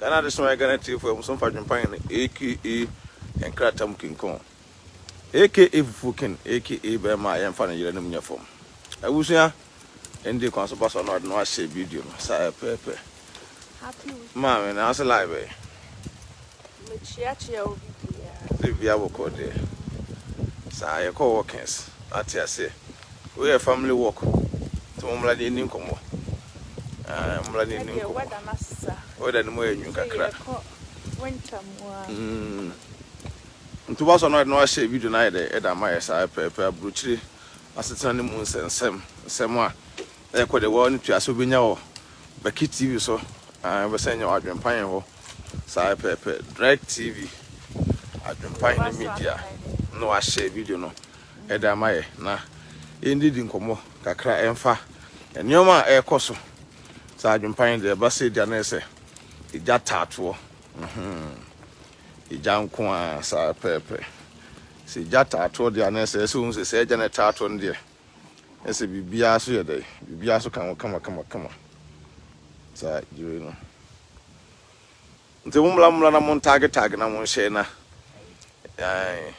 Ghana Adesoma yɛ Ghana tiefo a muso mfa dwempan no aka nkrataa mu kinkɔn aka fufuo ken aka bɛrima a yɛmfa no yere no mu nyɛ fam. Abusua ɛndi kwan so ba so na ɔde no ahyɛ video no saa pɛpɛɛpɛ. Maame na ase live ɛ. Mekyeakyea obi biara. Sɛ biribiara bɔkɔɔ deɛ. Saa yɛkɔ walkings ate aseɛ. Wei yɛ family walk. Nti mo mmra ne yɛnni nkɔmmɔ. Ah, mo mmra ne yɛnni Ɛdeɛ nkɔmmɔ. weather no asesa. Weather no mu yɛ nwunu Sɛ kakra. yɛkɔ winter mu a. Nti woba so na ɔde no ahyɛ video no ayɛ dɛ ɛda ama yɛ saa pɛpɛɛpɛ. Aburokyire asetena ne mu nsɛnsɛm nsɛm a ɛkɔ deɛ wɔn ne tua sɛ wobɛnya wɔ Becky TV so. Ah, wobɛsɛn nyɛ wɔ Adwempa yɛn hɔ saa pɛpɛɛpɛ. Dreg TV, Adwempa yɛn media na wahyɛ video no ɛda ama yɛ na yɛndidi nkɔmmɔ kakra ɛmfa nneɛma a ɛrekɔ so. Saa Adwempa yɛn deɛ ɛba sɛ deɛ na ɛsɛ egya taatoɔ, egya nko a saa pɛpɛɛpɛ. Sɛ egya taatoɔ deɛ na ɛsɛ ohun sɛ egya na ɛtaatoɔ no deɛ ɛsɛ biribiara so yɛ dɛ, biribiara so ka ho kama kama kama. Saa gyere no nti mo mmla mmla na mo ntag tag na mo nhyɛ na ɛɛ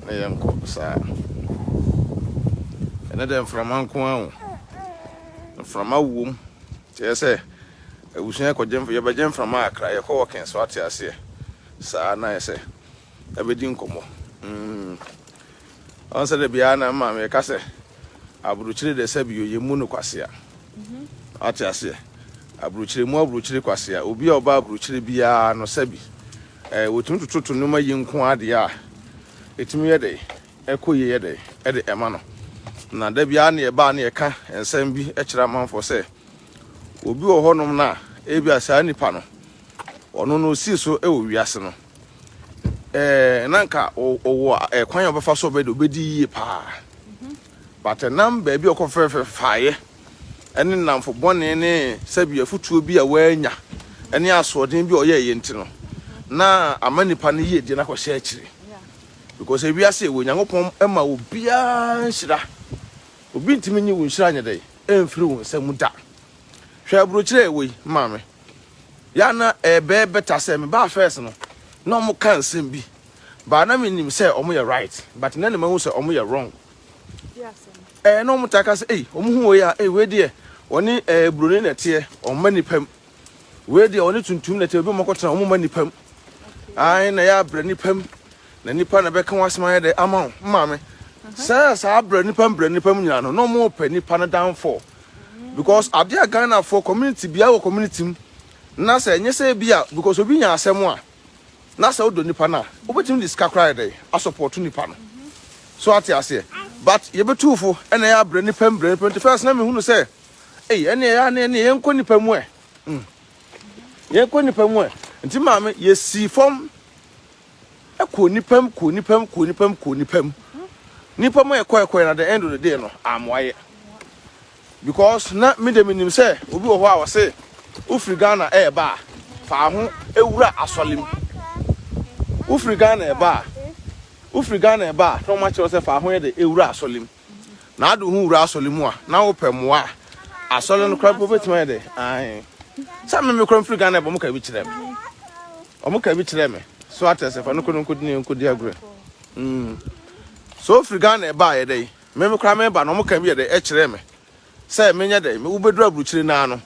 na yɛnkɔ saa. Ɛnɛ dɛ mframa nko ara o, mframa wom. Kyerɛ sɛ abusua kɔgye, yɛbɛgye mframa akra, yɛkɔ walking so ate aseɛ saa na yɛ sɛ ɛbɛdi nkɔmmɔ. Ɔn sɛ de biara na mma meka sɛ aburokyire de sɛ bio yɛ mu no kwasea ate aseɛ. Aburokyire mu aburokyire kwasea, obi a ɔba aburokyire biara no, sɛbi wɔtumi tototo nneɛma yi nko adeɛ a ɛtumi yɛ de ɛkɔ yie yɛ de ɛde ɛma no. Na da biara ne yɛbaa ne yɛka nsɛm bi kyerɛ amanfoɔ sɛ obi wɔ hɔnom na ebi a saa nipa no ɔno no osii so wɔ wiase no, na nka ɔwɔ ɛkwan a ɔbɛfa so ɔbɛde ɔbɛdi yie paa, but ɛnam baabi a ɔkɔ fɛfɛ faeɛ ɛne nnamfo bɔne ne sɛbi afutuo bi a wɔanya ɛne asoɔden bi a ɔyɛ yɛ nti no na ama nipa no yie die no akɔhyɛ akyire. Because ewiase wɔ Nyankopɔn ma obiara nhyira, obi ntumi nyi wo nhyira nyɛ dɛ ɛmfiri wo nsa mu da. Hwɛ aburokyerɛ ɛwɔ yi, maame ya na ɛbɛɛ bɛta sɛ mebaa first no na ɔmo ka nsɛm bi baa na menim sɛ ɔmo yɛ right, but na ne mahu sɛ ɔmo yɛ wrong. Na ɔmo ta ka sɛ ei, ɔmo hu wei a, ei, wei deɛ ɔne buroni na ɛteɛ, ɔmma nipa mu. Wei deɛ ɔne tuntum na ɛteɛ, obi ɔmo akɔtena, ɔmo ma nipa mu. Ae, na yɛ abrɛ nipa mu na nipa na bɛka wɔn asɛm ayɛ dɛ ama wo. Maame, sɛ saa abrɛ nipa mu, brɛ nipa mu nyinaa no na ɔmo pɛ nipa no downfall, because adeɛ a Ghanafoɔ community biara wɔ community mu na sɛ ɛnyɛ sɛ bi a because obi nya asɛm a na sɛ wodɔ nipa no a, wobɛtumi de sika koraa yɛ dɛ asupport nipa no so ate aseɛ. But yɛbɛtu fo ɛna ɛyɛ abrɛ nipa mu, brɛ nipa mu. Nti first na mehunu sɛ ei, ɛne ɛyɛ ne ɛne yɛnkɔ nipa mu ɛ, yɛnkɔ nipa mu ɛ. Nti maame, yɛsi fam ɛkɔ nipa mu, kɔ nipa mu, kɔ nipa mu, kɔ nipa mu, nipa mu. Ɛkɔ na the end of the day no amoa yɛ, because na mi de mi nim sɛ obi wɔ hɔ a wɔse wofiri Ghana ɛɛba a, fa ho ewura asɔle mu. Wofiri Ghana ɛba a, wofiri Ghana ɛba a, na wɔn akyerɛ sɛ fa ho yɛ de ewura asɔle mu na ade ho wura asɔle mu a na wopɛ mmoa a, asɔle no koraa bɛtumi ayɛ de ae sɛ me kora mfiri Ghana ɛbɔ. Ɔmo ka bi kyerɛ me, ɔmo ka bi kyerɛ me so ate sɛ fa no kɔ no nkɔdi ne nkɔdi agorɔ. So ofiri Ghana ɛba a yɛ dɛ me kora me ba na ɔmo ka bi yɛ dɛ ɛkyerɛ me sɛ menyɛ dɛ wobɛduru aburukyire naa no,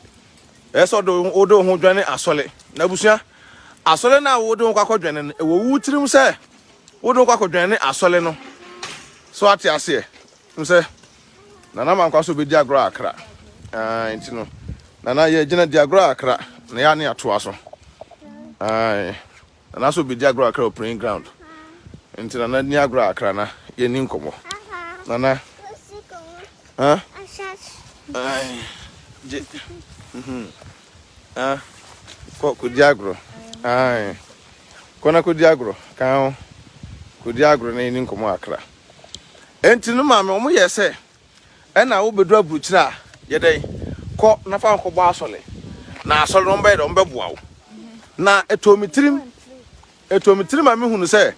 ɛyɛ sɛ ɔde wode wo ho dwane asɔle. Na abusua, asɔle no a wode wo kɔ akɔdwane no, ɛwɔ wo tirim sɛ wode wo kɔ akɔdwane asɔle no so ate aseɛ m sɛ Nana Mankwa so bɛdi agorɔ akra. Nti no Nana yɛgyina di agorɔ akra na yɛa ne atoa so. Nana so bɛdi agorɔ akra wɔ playing ground, nti Nana ni agorɔ akra na yɛni nkɔmmɔ. Nana, huh? Gye kɔ kɔdi agorɔ. Kɔ na kɔdi agorɔ ka ho, kɔdi agorɔ na yɛni nkɔmmɔ akra. Enti no maame, ɔmo yɛ sɛ ɛna wobɛduru aburokyire a, yɛdɛn kɔ na fa nkɔbɔ asɔle na asɔle no ɔmbɛyɛ dɛ ɔmbɛboa wo. Na ɛtɔ mi tirim, ɛtɔ mi tirim a mehunu sɛ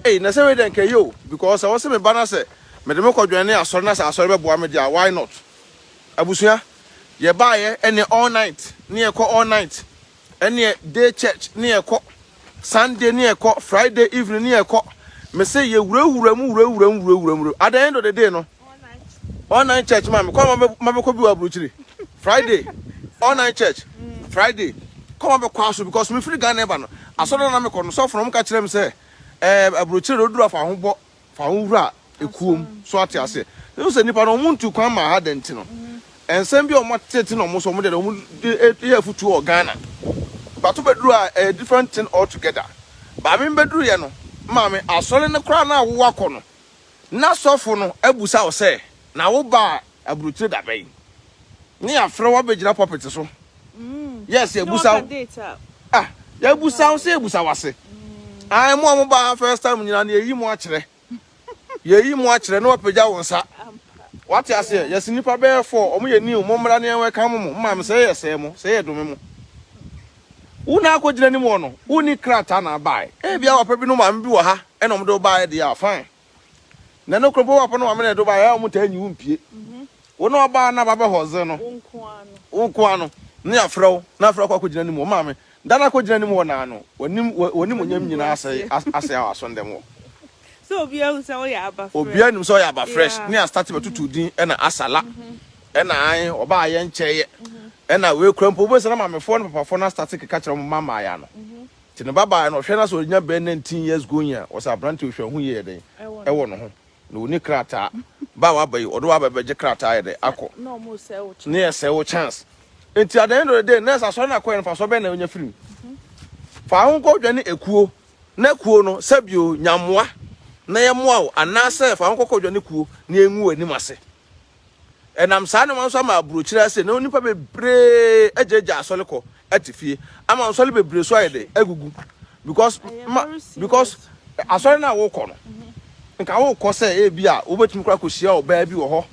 ei, na sɛ wei dɛ nka ɛyɛ o, because ɛwɔ sɛ meba na sɛ mede me kɔdwɛn ne asɔre na sɛ asɔre bɛboa me deɛ a, why not? Abusua, yɛbaayɛ ɛne all night ne yɛkɔ all night. Ɛneɛ day church ne yɛkɔ, Sunday ne yɛkɔ, Friday evening ne yɛkɔ. Me se yɛwurawura mu wurawura mu wurawura mu. At the end of the day no, all night church ma me kɔ ma bɛkɔ bi wɔ aburokyire. Friday, all night church, Friday. Kɔ ma bɛkɔ aso because me firi Ghana ɛba no. Asɔre na mekɔ no, sɔfo no ka kyerɛ me sɛ, ɛɛ aburokyire de oduru afa ho bɔ Fa wo wura ekuo so ate aseɛ. Wohu sɛ nnipa no wɔn ntu kwan ma ha da nti no, nsɛm bi a wɔn atete na wɔn so wɔn deɛ wɔn de yɛ afutuo wɔ Ghana. But wobɛduru a ɛyɛ different thing altogether. But me bɛduru yɛ no, maame asɔre no koraa na wo akɔ no, na sɔfo no abusa wo sɛ, na wo baa aburokyire da bɛn? Ne yɛafrɛ wo abɛgyina pulpit so. Yes, yɛbusa wo. Ah, yɛbusa wo sɛ yɛbusa wase. Ah, mo a mo ba first time nyina no yɛyi mo akyerɛ. Yɛyi mo akyerɛ na wapagya wo nsa. Wate aseɛ, yɛsi nipa bɛyɛ fɔ, ɔmo yɛ new, mo mmra ne yɛn wɛka mo mo, maame sɛ yɛ sɛɛ mo, sɛ yɛ dome mo. Wo na akɔgyina anim wɔ no, wo ni krataa na abae. Ebia wapa bi no maame bi wɔ ha, ɛna ɔmo de wo baeɛ deɛ a, fine. Na no koro mpo wapa no maame na ɛde wo baeɛ, ɔmo taa nyi wo mpie. Wo ne ɔbaa no a ba bɛhɔdze no, wo nkoa no, ne yɛafrɛ wo, na afrɛ wo akɔ akɔgyina anim hɔ. Maame, da no akɔgyina anim hɔ naa no, w'anim, w'animuonyam nyinaa asɛe, asɛe a w'aso ndɛm wɔ. Sɛ obiara hu sɛ woyɛ aba fresh. Obiara nim sɛ ɔyɛ aba fresh, ne astate bɛtoto din ɛna asala, ɛna ae, ɔbaa yɛ nkyɛeɛ, ɛna wei kura mpo, wobɛhu sɛ na maamefoɔ ne papafoɔ no astate keka kyerɛ wɔn mma mmaeɛ no. Nti ne ba baeɛ no, ɔhwɛ na sɛ ɔnya bɛyɛ 19 years going a, ɔsɛ aberante ɔhwɛ ho yie yɛ dɛn, ɛwɔ ne ho. Na ɔnni krataa. Ba a waba yi, ɔde waba bɛgye krataa ayɛ dɛ akɔ. Ne yɛ sɛe wo chance. Nti at the end of the day, nurse asɔre no akɔyɛ no mfasoɔ bɛn na ɔnya firi mu? Fa ho kɔ dwane ekuo, na kuo no sɛbio nya mmoa na yɛmmoa wo, anaasɛ fa ho kɔkɔ dwane kuo na yɛngu w'anim ase. Ɛnam saa nneɛma no so ama aburokyire ase na nnipa bebree agyaagyaa asɔre kɔ te fie ama nsɔre bebree so ayɛ dɛ agugu because ma because asɔre no a wokɔ no nka wokɔ sɛ ebi a wobɛtumi kora kɔhyia ɔbaa bi wɔ hɔ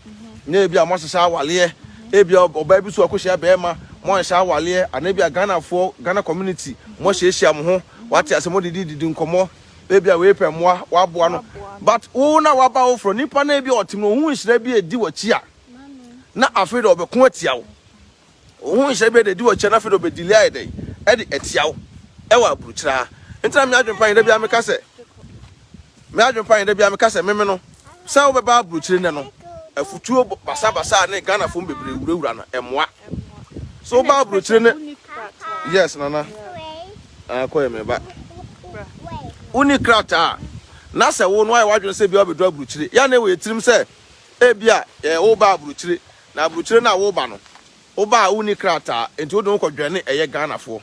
na ebi a moahyehyɛ awaleɛ ebi a ɔbaa bi so akɔhyia bɛrima moanhyɛ awaleɛ anaa ebi a Ghanafoɔ Ghana community moahyiahyia mo ho wate ase modidi didi nkɔmmɔ Ebia wei pɛ mmoa, waboa no. But wo na waba wo frɔ nipa na ebia ɔte no ohun nhyira bi edi w'akyi a na afei de ɔbɛko atia wo. Ohun nhyira bi edi w'akyi a na afei de ɔbɛdili ayɛ dɛn ɛde atia wo ɛwɔ aburukyire ha. Nti na me adwene pa yɛn da bia meka sɛ me adwene pa yɛn da bia meka sɛ meme no sɛ wobɛba aburukyire nɛ no afutuo basabasa ne Ghana fo bebree wurawura no ɛmoa. So woba aburukyire ne yes nana. Ah, kɔ yɛ me ba. Wonni krataa a, na sɛ wo no ayɛ w'adwene sɛ bia wobɛduru aburukyire. Yɛ na ɛwɔ yɛ tirim sɛ ebia eh, woba aburukyire, na aburukyire no a woba no, woba a wonni krataa, nti wode wo kɔdwɛne ɛyɛ Ghanafoɔ.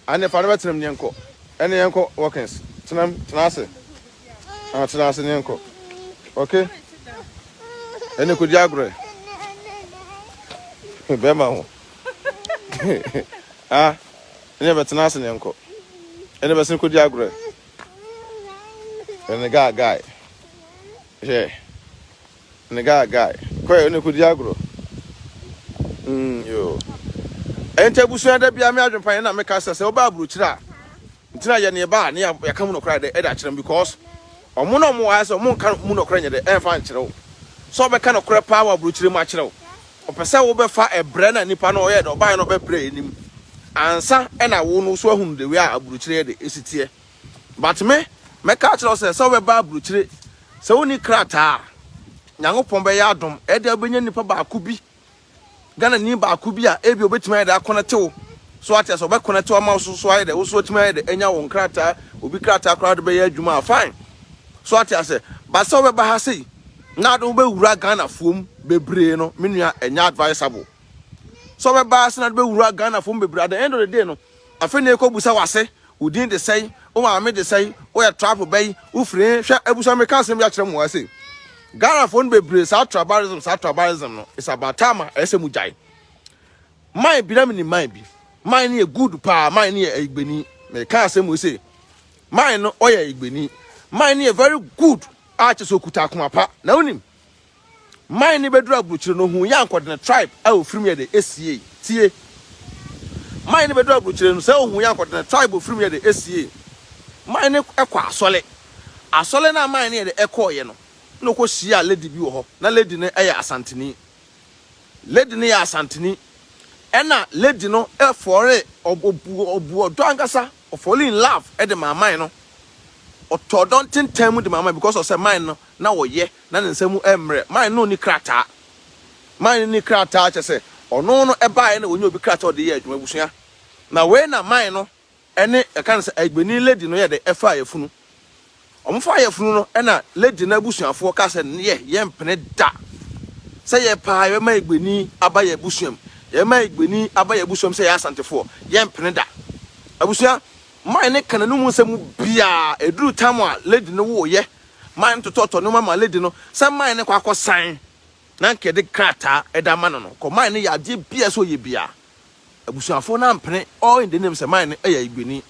Ɛne fa no bɛtenam ne yɛnkɔ. Ɛne yɛnkɔ Watkins. Tenam, tena ase. Ah, tena ase ne yɛnkɔ. Okay? Ɛne kɔdi agorɔ. Bɛrima ho. Ah, ɛne bɛtena ase ne nkɔ. Ɛne bɛsene kɔdi agorɔ. Ɛne guy guy. Hwɛ. Ɛne guy guy. Kɔɛ ɛne kɔdi agorɔ. Mm, yo. Ɛnti abusua da bia me adwempa yɛn na meka sɛ sɛ wobɛ aburokyire a nti na yɛ ne ba a ne yɛka mu nɔkora dɛ ɛde akyerɛ m because ɔmo na ɔmo ayɛ sɛ ɔmo nka mu nɔkora nyɛ dɛ ɛmfa nkyerɛ wo sɛ ɔbɛka nɔkorɛ paa wɔ aburokyire mu akyerɛ wo Ɔpɛ sɛ wobɛfa ɛbrɛ na nipa no ɔyɛ dɛ ɔbaeɛ no ɔbɛbrɛ anim ansa ɛna wo no so ahunu the way a aburokyire yɛ de esi teɛ. But me mɛka akyerɛ wo sɛ sɛ wobɛba aburokyire sɛ wonni krataa a Nyankopɔn bɛyɛ adom ɛde wobɛnya nipa baako bi Ghana ni baako bi a ebi obetumi ayɛ dɛ akɔnɛte wo so ate asɛ ɔbɛkɔnɛte wo ama wo so so ayɛ dɛ wo so atumi ayɛ dɛ anya wo nkrataa obi krataa koraa de bɛyɛ adwuma a fine so ate asɛ but sɛ wobɛba ha sei na ade wobɛwura Ghanafoɔ mu bebree no me nua ɛnyɛ advisable sɛ wobɛba ase na ade bɛwura Ghanafoɔ mu bebree at the end of the day no afei na ɛkɔbusa wase wo din de sɛe wo maame de sɛe woyɛ trap bɛyi wofiri hwɛ abusua meka asɛm bi akyerɛ mu ase Ghanafoɔ no bebree saa tribalism saa tribalism no it's about time a ɛsɛ mu gyae man bi na menim man bi man no yɛ good paa man no yɛ ayigbeni meka asɛm mu sɛ man no ɔyɛ ayigbeni man no yɛ very good a kyɛ sɛ okuta akoma pa. Na wonim, man no bɛduru aburokyire no, ohuu yɛ ankɔdene tribe a ofiri mu yɛ de esiei. Tie! Man no bɛduru aburokyire no, sɛ ohuu yɛ ankɔdene tribe ofiri mu yɛ de esiei. Man no kɔ asɔle. Asɔle no a man no yɛ de ɛkɔɔyɛ no, na ɔkɔ hyia lady bi wɔ hɔ. Na lady no yɛ Asanteni. Lady no yɛ Asanteni. Ɛna lady no fɔre, ɔbu ɔbu ɔdɔ ankasa, ɔfɔle in love de maa man no. Ɔtɔ ɔdɔ ntentan mu de maa man because of sɛ man no na ɔyɛ na ne nsa mu mmerɛ. Man no nni krataa. Man no nni krataa kyɛ sɛ ɔno no ɛbaeɛ na ɔnya obi krataa ɔde yɛ adwuma abusua. Na wei na man no ɛne yɛka no sɛ Ayigbeni lady no yɛ dɛ ɛfaa yafunu. Wɔn faa yafunu no ɛna lady no abusuafoɔ kaa sɛ yɛ yɛmpene da sɛ yɛ paa yɛbɛma Ayigbeni aba yɛ abusua mu. Yɛbɛma Ayigbeni aba yɛ abusua mu sɛ yɛ Asantefoɔ. Yɛmpene da. Abusua, man no ka n'anum nsɛm mu biaa ɛduru tam a lady no wooyɛ, man no totɔtɔ nneɛma ma lady no sɛ man no kɔ akɔ san na nka yɛde krataa ɛde ama no no kɔ man no yɛ adeɛ biaa sɛ ɔyɛ biaa. Abusuafoɔ no ampene all in the name sɛ man no yɛ Igbeni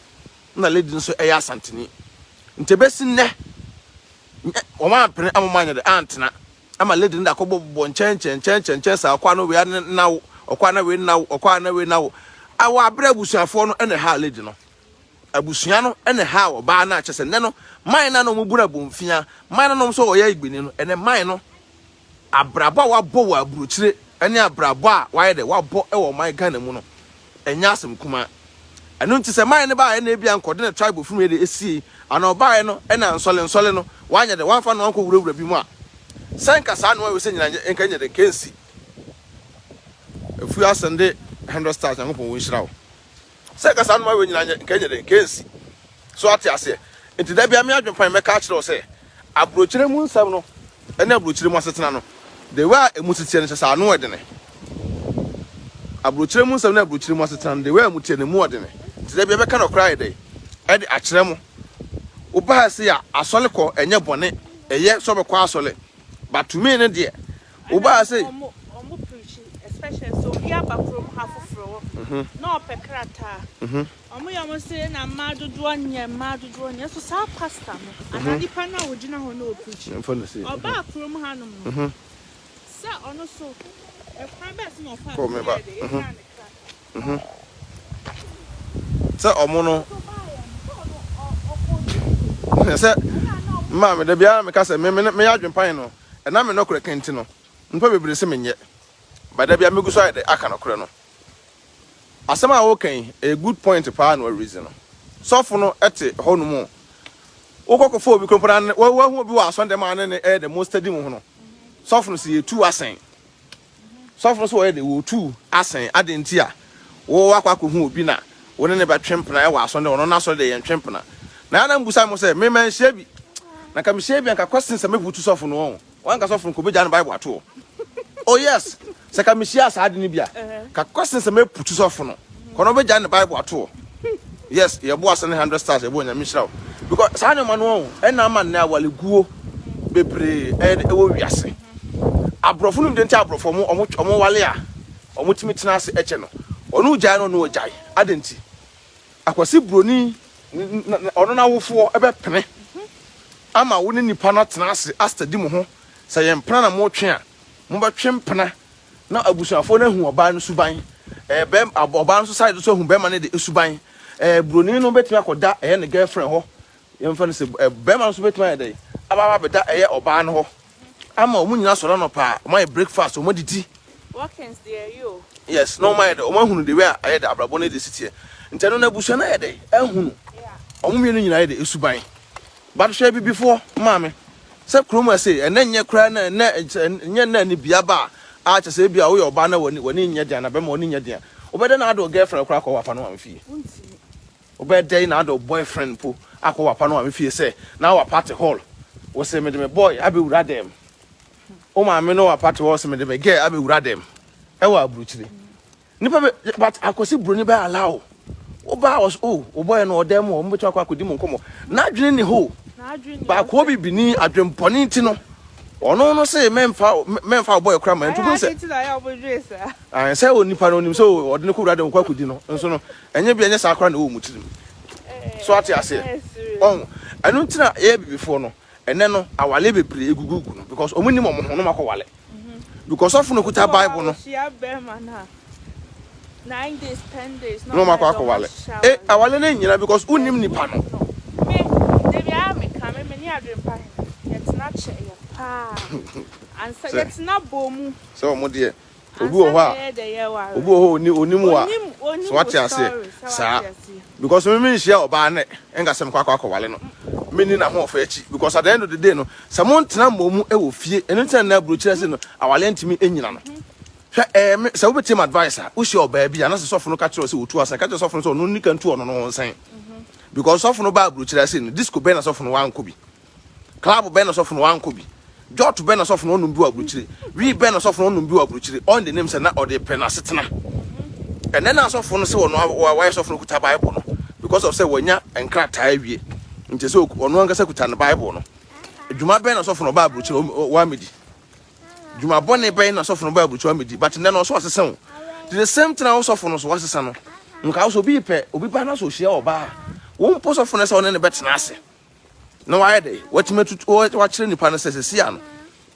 na lady no nso yɛ Asanteni. Nti ɛbɛsi nnɛ wɔn ampene ama wɔn anyɛ dɛ antena ama lady no de akɔbɔ bɔ nkyɛn nkyɛn nkyɛn nkyɛn nkyɛn saa ɔkɔ ano wei nna wo ɔkɔ ano wei nna wo ɔkɔ ano wei nna wo awɔ abere abusuafoɔ no na ɛha lady no abusua no na ɛha ɔbaa no akyɛ sɛ nnɛ no man no na wɔn bu no abomfia man no na wɔn nso ɔyɛ Igbeni no ɛnɛ man no Abrabɔ a wabɔ wɔ aburokyire ne abrabɔ a wayɛ dɛ wabɔ wɔ ɔman Ghana mu no, ɛnyɛ asɛm kumaa. Ɛno nti sɛ man no baeɛ na ebia nkɔde ne tribe funu yɛ dɛ esiei anaa ɔbaeɛ no na nsɔle nsɔle no wanyɛ dɛ wamfa no ankɔ wurawura bi mu a, sɛ nka saa nnoɔma wei sɛ nyina nyɛ nka nyɛ dɛ nka ɛnsi. Afuo asɛnde 100 stars Nyankopɔn ɔnhyira wo. Sɛ nka saa nnoɔma wei nyinaa nyɛ, nka ɛnyɛ dɛn? Nka ɛnsi. So ate aseɛ? Nti da biara me adwempan mɛka akyerɛ wo sɛ, aburokyire mu nsɛm no ne aburokyire mu asetena no, the way a ɛmu teteɛ no kyerɛ sɛ ano ɛdene. Aburokyire mu nsɛm ne aburokyire mu asetena no, the way a ɛmu teɛ no, ɛmu ɔdene. Nti da biara bɛka nɔkorɛ ayɛ dɛn? Ɛde akyerɛ mo. Woba ha sei a, asɔre kɔ ɛnyɛ bɔne, ɛyɛ sɛ wobɛkɔ asɔre. But to me no deɛ, Wobaa se. Ɔmo ɔmo preachi especially sɛ obi aba kurom ha foforɔ wɔ mhm. na ɔpɛ krataa mhm. ɔmo yɛ ɔmo se na mmaa dodoɔ nyɛ mmaa dodoɔ nyɛ so saa pastor no mhm. anaa nipa no a ogyina hɔ na ɔpreachi ɔbaa kurom ha nom no sɛ ɔno so ɛkwan bɛɛ so na ɔfa so yɛ de enya ne krataa. Sɛ ɔmo no sɛ mmaa mi da biara meka sɛ me me me yɛ adwempan no. Ɛnam me nɔkorɛ ka nti no, nnipa bebree se menyɛ, but da biara megu so ayɛ dɛ aka nɔkorɛ no. Asɛm a woka yi, ɛyɛ good point paa na woaraise no. Sɔfo no te hɔ nom o, wokɔ kɔfa obi koraa mpo na wahu obi wɔ asɔndɛm a ne ne ɛyɛ dɛ mo study mo ho no, sɔfo no se yɛtu wo asɛn. Sɔfo no so wɔyɛ de wɔtu asɛn adɛn nti a wo akɔ akɔhu obi na wo ne ne bɛtwe mpena wɔ asɔre ɔno n'asɔre deɛ yɛntwe mpena na ana mbusa mo sɛ me manhyia bi na nka mehyia bi anka question sɛ mɛbutu sɔfo no wɔn wanka sɔfo no kɔbɛgya no bible ato hɔ oh yes sɛ ka mehyia saa ade no bi a ka question sɛ mɛputu sɔfo no kɔnɔ bɛgya ne bible ato hɔ Yes, yɛbɔ ase ne 100 stars, yɛbɔ Nyame nhyira wo. Because saa nneɛma no ɔho, ɛna ama nnɛ awaleguo bebree ɛyɛ ɛwɔ wiase. Aborɔfo no deɛ nti aborɔfo ɔmo ɔmo ɔmo wale a, ɔmo tumi tena ase ɛkyɛ no. Ɔno gyae no ɔno ɔgyae. Adɛn nti? Akwasi broni ɔno n'awofoɔ ɛbɛpene ama wo ne nipa no atena ase astadi mo ho. Sɛ yɛ mpena na motwe a, mobɛtwe mpena Na abusuafoɔ no ahu ɔbaa no suban, ɛɛ bɛm ɔbaa no nso side nso ahu bɛrima no de suban. Ɛɛ buroni no bɛtumi akɔda ɛyɛ ne girlfriend hɔ, yɛmfa no sɛ ɛ bɛrima no nso bɛtumi ayɛ dɛ aba aba abɛda ɛyɛ ɔbaa no hɔ ama wɔn nyinaa sɔrɔ anɔpa a wɔn ayɛ breakfast wɔn adidi. Walk-ins deɛ ɛyɛ o. Yes, na wɔn ayɛ dɛ wɔn ahunu the way a ɛyɛ dɛ abrabɔ no de si teɛ. Nti ɛno no abusua no ayɛ dɛ ahunu wɔn mmienu nyinaa ayɛ dɛ suban. But hwɛ abibifoɔ maame sɛ kurom ha sei ɛnɛ nyɛ koraa na ɛnɛ nyɛ nna ni bia ba a kyɛ sɛ ebia woyɛ ɔbaa na w'ani w'ani nyɛ den anaa bɛma w'ani nyɛ den a wobɛdɛ na ade wo girlfriend koraa akɔ wapa no maame fie wobɛdɛ na ade wo boyfriend mpo akɔ wapa no maame fie sɛ na wapa te hall wɔ sɛ mede me boy abɛwura dɛm wo maame no wapa te hall sɛ mede me girl abɛwura dɛm ɛwɔ aburukyire Nipa bɛ but akwasi broni bɛ allow wo ba wɔ so oh wo boy no ɔdan mu hɔ mo bɛtumi akɔ akɔdi mo nkɔmmɔ n'adwene ni hɔ baako bibini adwempɔne nti no ɔno no se mɛmfa mɛmfa wo boy kora ma nti wobɛhu sɛ sɛ onipa no onim sɛ ɔde no kɔwura dɛm kɔ akɔdi no nso no ɛnyɛ bi ɛnyɛ saa kora na ɛwɔ mu tirim so ate aseɛ ɔho ɛno nti na yɛyɛ bibifoɔ no ɛnɛ no awale bebree egugugu no because ɔmo nim ɔmo ho no makɔ wale Because sɔfo no kuta Bible no. Na ɔmo akɔ akɔ wale. Eh, awale no nyina because wonim nipa no. Me, da biara me ka, me me ne adwempa he, yɛtena kyɛ yɛ paa. Ansa, yɛtena bɔ mu. Sɛ ɔmo deɛ. Obi wɔ hɔ a, obi wɔ hɔ oni onim wa. So wate aseɛ saa. Because me me nhyia ɔbaa nɛ nka sɛ mekɔ akɔ akɔwale no. Me ni na ho ɔfɛ akyi because at the end of the day no sɛ mo ntena mmɔ mu wɔ fie ɛno ntina na aburokyerɛ se no awale ntumi nyina no. Hwɛ ɛɛ me sɛ wobɛtie m advice a wohyia ɔbaa bi a na sɛ sɔfo no ka kyerɛ sɛ wɔtu asan ka kyerɛ sɔfo no sɛ ɔno nika ntu ɔno no ho nsan. Because sɔfo no ba aburokyerɛ ase no disco bɛn na sɔfo no wankɔ bi. Club bɛn na sɔfo no wankɔ bi? Jot bɛn na sɔfo no ɔnom bi wɔ aburokyire? Wii bɛn na sɔfo no ɔnom bi wɔ aburokyire? Ɔn de nim sɛ na ɔde pɛ n'asetena. Ɛnɛ na asɔfo no sɛ ɔno wayɛ sɔfo no kuta Bible no because of sɛ wanya nkrataa awie nti sɛ ɔno ankasa kuta ne Bible no. Dwuma bɛn na sɔfo no ɔba aburokyire wamedi? Dwuma bɔne bɛn na sɔfo no ba aburokyire wamedi? But nnɛ no ɔso asesa o. The same thing a wo sɔfo no so wasesa no. Nka wo sɛ obi pɛ obi ba na so ɔhyia ɔbaa wo mpo sɔfo no sɛ ɔne ne bɛtena ase. na wayɛ dɛ watumi atutu wakyerɛ nipa no sɛ sɛsi ano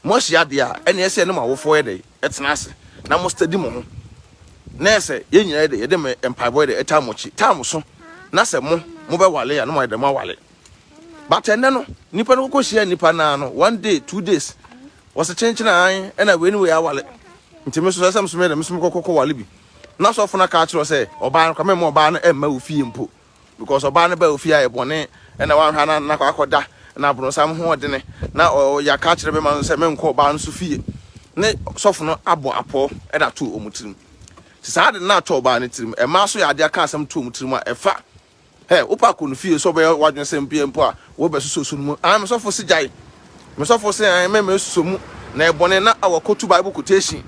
mo ahyia adeɛ a ɛne ɛsɛ ne mo awofoɔ yɛ dɛ ɛtena ase na mo steady mo ho na ɛsɛ yɛn nyinaa yɛ dɛ yɛde mo mpaebɔ yɛ dɛ ɛtaa mo akyi taa mo so na sɛ mo mo bɛ wale a na mo ayɛ dɛ mo awale but ɛnɛ no nipa no kɔkɔ hyia nipa naa no one day 2 days wɔsɛ kyenkyen an ɛna wei ne wei awale nti me so sɛ sɛ me so meyɛ dɛ me so mekɔkɔkɔ wale bi na sɔfo no aka akyerɛ sɛ ɔbaa no kora mɛma ɔbaa no ɛmma wo fie mpo because ɔbaa no baa ofie ayɛ bɔne ɛna wanhwɛ na nakɔ akɔda na aborɔnsam ho ɔdene na ɔyɛ aka akyerɛ bɛma no sɛ menkɔ ɔbaa no so fie ne sɔfo no abɔ apɔ ɛda to ɔmo tirim nti saa de na atɔ ɔbaa no tirim. Ɛmaa so yɛ adeɛ aka asɛm to ɔmo tirim a ɛfa ɛ wopɛ akɔ no fie sɛ ɔbɛyɛ wadwene sɛ mpia mpo a wɔbɛsosɔ so no mu ah, mesɔfo se gyae, mesɔfo se an mɛmɛ susɔ mu na ɛbɔne na awɔkɔtu Bible quotation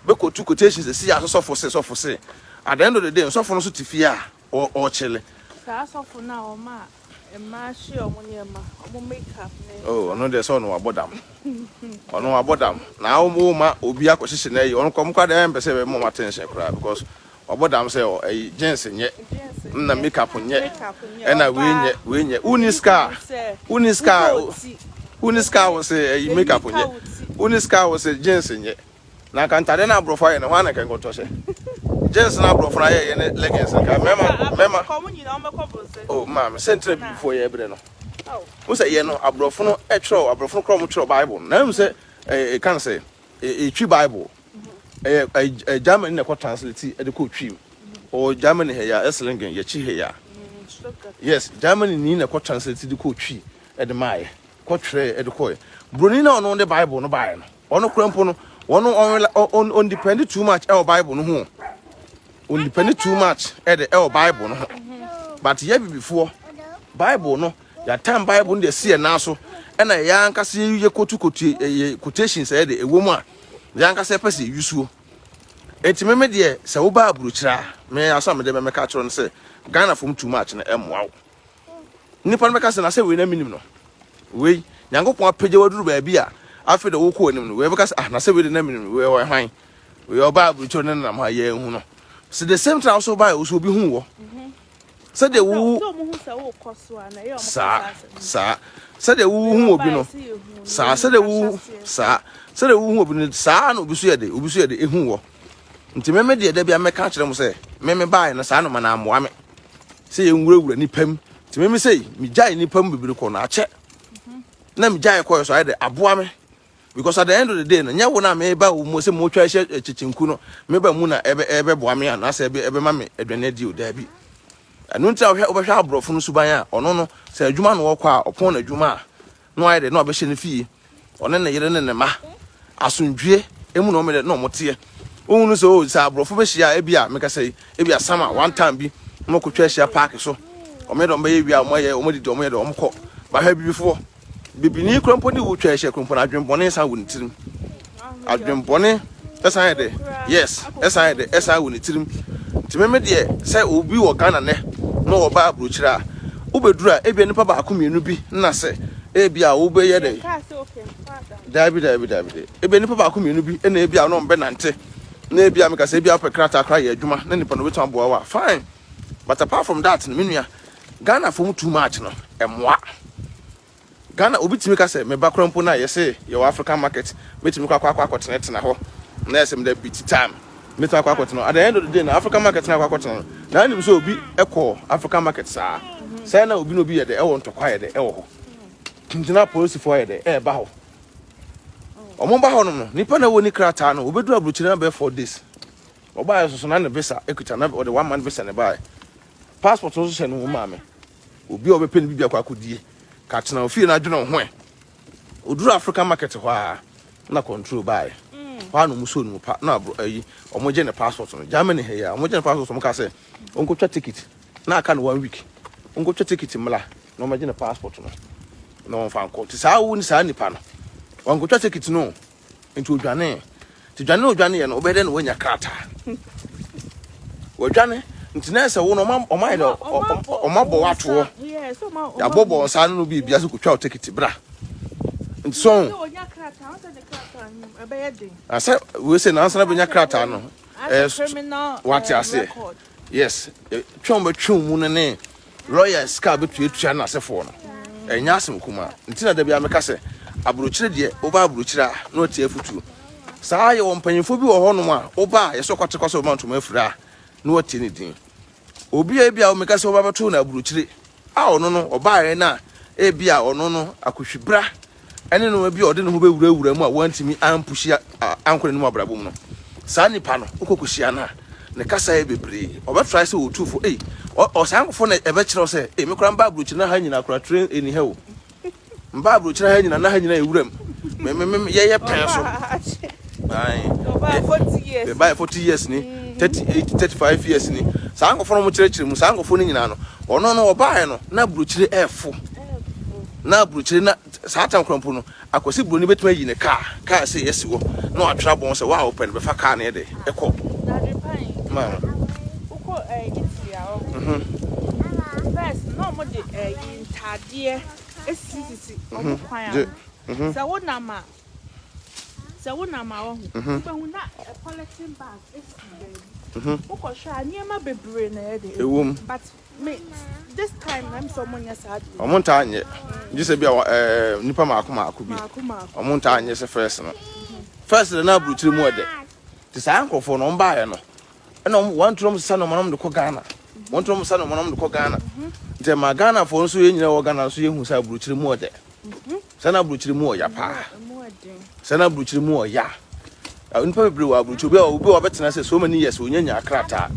bɛkɔtu quotation sɛ si aso sɔfo se sɔfo se. At the end of the day, nsɔfo no so te fie a ɔkyele. Saa asɔfo no a ɔma mmaa hye ɔmo nneɛma, ɔmo makeup ne. Oh, ɔno deɛ sɛ ɔno wabɔ dam, ɔno wabɔ dam na wo ma obi akɔhyehyɛ n'ayi ɔno kɔ ɔmo kora deɛ ɛmpɛ sɛ ɛbɛma ɔmo attention koraa because wabɔ dam sɛ ɛyi jeans nyɛ na makeup nyɛ ɛna wei nyɛ wei nyɛ. Wuni sika, wuni sika, wuni sika wɔ sɛ ɛyi makeup nyɛ, wuni sika wɔ sɛ jeans nyɛ na nka ntade na aborɔfo ayɛ no hɔ ana nka nkɔtɔ hyɛ jeans na aborɔfo no ayɛ yɛ ne leggings nka mɛma mɛma. Oh maame, sɛ ntena bibifoɔ yɛ ɛbrɛ no wo sɛ yɛ no aborɔfo no ɛtwerɛ aborɔfo no korɔ ɔmo twerɛ Bible no na ɛmu sɛ ɛɛ ɛka no sɛ ɛtwi Bible ɛyɛ ɛɛ Germany na ɛkɔ translate ɛde kɔ twi mu ɔwɔ Germany ha ya Esslingen yɛkyi ha ya. Yes, Germany ni na ɛkɔ translate de kɔ twi ɛde maayɛ kɔtwerɛ ɛde kɔɛ. Broni na ɔno de Bible no baayɛ no ɔno kora mpo no wɔn ɔn depend too much ɛwɔ Bible no ho, ɔn depend too much ɛde ɛwɔ Bible no ho, but yɛ bibifoɔ Bible no yɛatam Bible no de asi yɛn nan so ɛna yɛn ankasa yɛ kotu kotu yɛ quotations ɛyɛ de ɛwɔ mu a yɛn ankasa yɛpɛ sɛ yɛyusuo. Eti meme deɛ sɛ woba aburokyire a me aso a mede bɛmɛka kyerɛ no sɛ Ghana fam too much no ɛmmoa wo. Nipa no bɛka sɛ na sɛ wei na minim no wei Nyankopɔn apagya waduru baabi a afei de wokɔ anim no wei bɛka sɛ ah, na sɛ wei de na minim no wei ɔyɛ hwan? Wei ɔba aburokyire ne nam ha yɛn hu no so. The same thing a wɔso ba yɛ so obi hu wɔ sɛdeɛ wo saa saa sɛdeɛ wo hu obi no saa sɛdeɛ wo saa sɛdeɛ wo hu obi no saa na obi so yɛ de obi so yɛ de ehu wɔ. Nti mɛmɛ deɛ dabi a mɛka kyerɛ mo sɛ mɛmɛ baayɛ no saa no ma na amoa me sɛ yɛnwurawura nipa mu. Nti mɛmɛ sɛ megyae nipa mu bebree kɔ no akyɛ na megyae kɔɛ so ayɛ de aboa me because at the end of the day no nyɛ wo na meba wo mu sɛ motwa hyɛ kyekyenku no meba mu na ɛbɛ ɛbɛboa me anaasɛ ɛbɛ ɛbɛma me aduane adi o daabi. Ɛno nti a wohwɛ wobɛhwɛ aborɔfo no suban a ɔno no sɛ adwuma na wɔkɔ a ɔpɔn n'adwuma a na wayɛ de na ɔbɛhyɛ ne fie ɔne ne yere ne ne ma asomdwie emu na ɔmo de na ɔmo teɛ ohun sɛ o sɛ aborɔfo bɛhyia a ebi a meka sɛ ebi a sama one time bi ɔmo kɔtwa ahyia park so ɔmo yɛ dɛ ɔmo bɛyɛ wia ɔmo ayɛ ɔmo didi ɔmo yɛ dɛ ɔmo kɔ bahwɛ bibifoɔ bibini kura mpo ne wo twa ahyia kura mpo na adwenbɔne san wɔ ne tirim adwenbɔne ɛsan yɛ dɛ yes ɛsan yɛ dɛ ɛsan wɔ ne tirim. Nti meme deɛ sɛ obi wɔ Ghana nɛ na ɔba aburokyire a wobɛduru a ebia nipa baako mmienu bi na sɛ ebia wobɛyɛ dɛ daabi daabi daabi de ebia nipa baako mmienu bi ɛna ebia ɔno ɔmbɛnante na ebia meka sɛ ebia wopɛ krataa koraa yɛ adwuma na nipa no wobɛtumi aboa wo a, fine. But apart from that no, me nua, Ghana fam too much no ɛmmoa Ghana. Obi tumi ka sɛ meba kora mpo no a yɛse yɛwɔ African market mɛtumi kɔ akɔ akɔ akɔtenatena hɔ na yɛsɛ meda biti time mɛtumi akɔ akɔtena. At the end of the day na African market na akɔ akɔtena no na anim sɛ obi ɛkɔ African market saa sɛ na obi na obi yɛ dɛ ɛwɔ ntɔkwa yɛ dɛ ɛwɔ hɔ nti na polisifoɔ yɛ dɛ ɛɛba hɔ. Ɔmo ba hɔnom no, nipa na wɔni krataa no, obɛduru aburokyire na bɛyɛ 4 days. Ɔbaeɛ soso na ne visa ekuta, na ɔde one month visa ne baeɛ. Passport nso hyɛ ne ho. Maame, obi a ɔbɛpɛ ne bibi akɔ akɔdie ka tena ofie na adwene ho ɛ. Oduru African market hɔ a, na control baeɛ hɔ a, na ɔmo so ne mu pa na abro ayi, ɔmo gye ne passport no. Germany ha yi a, ɔmo gye ne passport, ɔmo ka sɛ ɔnkɔtwa ticket na aka no one week, ɔnkɔtwa ticket mmla na ɔmo gye ne passport no na ɔmfa nkɔ. Nti saa wo ne saa nipa no wankɔtwa ticket no, nti odwane. Nti dwane na odwane yɛ no, ɔbɛyɛ dɛ na wanya krataa? Wadwane, nti na ɛsɛ wo no ɔma ɔma ayɛ dɛ ɔma bɔ wato hɔ. Yes, ɔma yɛabɔ bɔ nsa no biribi ase kotwa wo ticket bra. Nti so Sɛ onya krataa, ɔsɛ ne krataa no ɛbɛyɛ den. Asɛ wei sɛ nansa na bɛnya krataa no As a criminal wate aseɛ. record. Yes, twɛn bɛtwe mu no ne lawyer sika bɛtuatua no asefoɔ no, ɛnyɛ asɛm kuma. Nti na da bia meka sɛ aburokyire deɛ, woba aburokyire a na watie afotuo. Saa yɛwɔ mpanyimfoɔ bi wɔ hɔnom a woba a yɛsɛ ɔkwate kɔ sɛ woma ntoma afiri a na watie ne din. Obi a ebi a meka sɛ woba bɛto no aburokyire a, ɔno no ɔbaeɛ no a, ebi a ɔno no akɔhwibra ɛne no bi a ɔde ne ho bɛwurawura mu a wantumi ampush ankɔ n'anim abrabɔ mu no, saa nipa no wokɔ kɔhyia no a, ne kasa yɛ bebree. Ɔbɛtrae sɛ ɔtufo ei, ɔsaa nkɔfoɔ na ɛbɛkyerɛ wo sɛ ei, me koraa mba aburokyire na ha nyinaa koraa train ɛni ha o, mba aburokyire ha nyinaa na ha nyinaa ɛwuram me me me yɛyɛ pɛn so. Ae. Ɔbaa 40 years. Bɛbaeɛ 40 years ni, 38, 35 years ni. Saa nkɔfoɔ no mo kyerɛkyerɛ mu, saa nkɔfoɔ no nyinaa no, ɔno no ɔbaeɛ no na aburokyire ɛɛfo, na aburokyire na saa tam kora mpo no, Akwasi Buroni bɛtumi ayi ne kaa sɛ yɛsi hɔ na watwerɛ abɔn sɛ wa a wopɛ no bɛfa kaa no yɛ de ɛkɔ. Dadwepan, Ma wokɔ Italy a, ɔho. First, na ɔmo de ntaadeɛ esisisi ɔmo kwan Gye. ano. Sɛ wonam a ɔho, wobɛhu na polythene bag esi baabi. Wokɔhwɛ a, nneɛma bebree na ɛyɛ de. Ɛwɔ mu. But me this time na mi sɛ ɔmo nyɛ saa adeɛ. Ɔmo ntaa nyɛ, gye sɛ bi a nipa maako maako bi. Maako maako. Ɔmo ntaa nyɛ sɛ first no. First no na aburokyire mu ɛdɛ te. Saa nkurɔfoɔ no, ɔmo baeɛ no, ɛna ɔmo wɔn toro sisa nneɛma na ɔmo de kɔ Ghana, wɔn toro sisa nneɛma na ɔmo de kɔ Ghana. Nti ɛma Ghanafoɔ nso, yɛn nyinaa wɔ Ghana nso, yɛhu sɛ aburokyire mu ɔdɛ sɛ na aburokyire mu ɔya paa. Ɛmu ɛden. Sɛ na aburokyire mu ɔya. Nipa bebree wɔ aburokyire. Obi a ɔbɛtena sɛ so many years, onya nya krataa.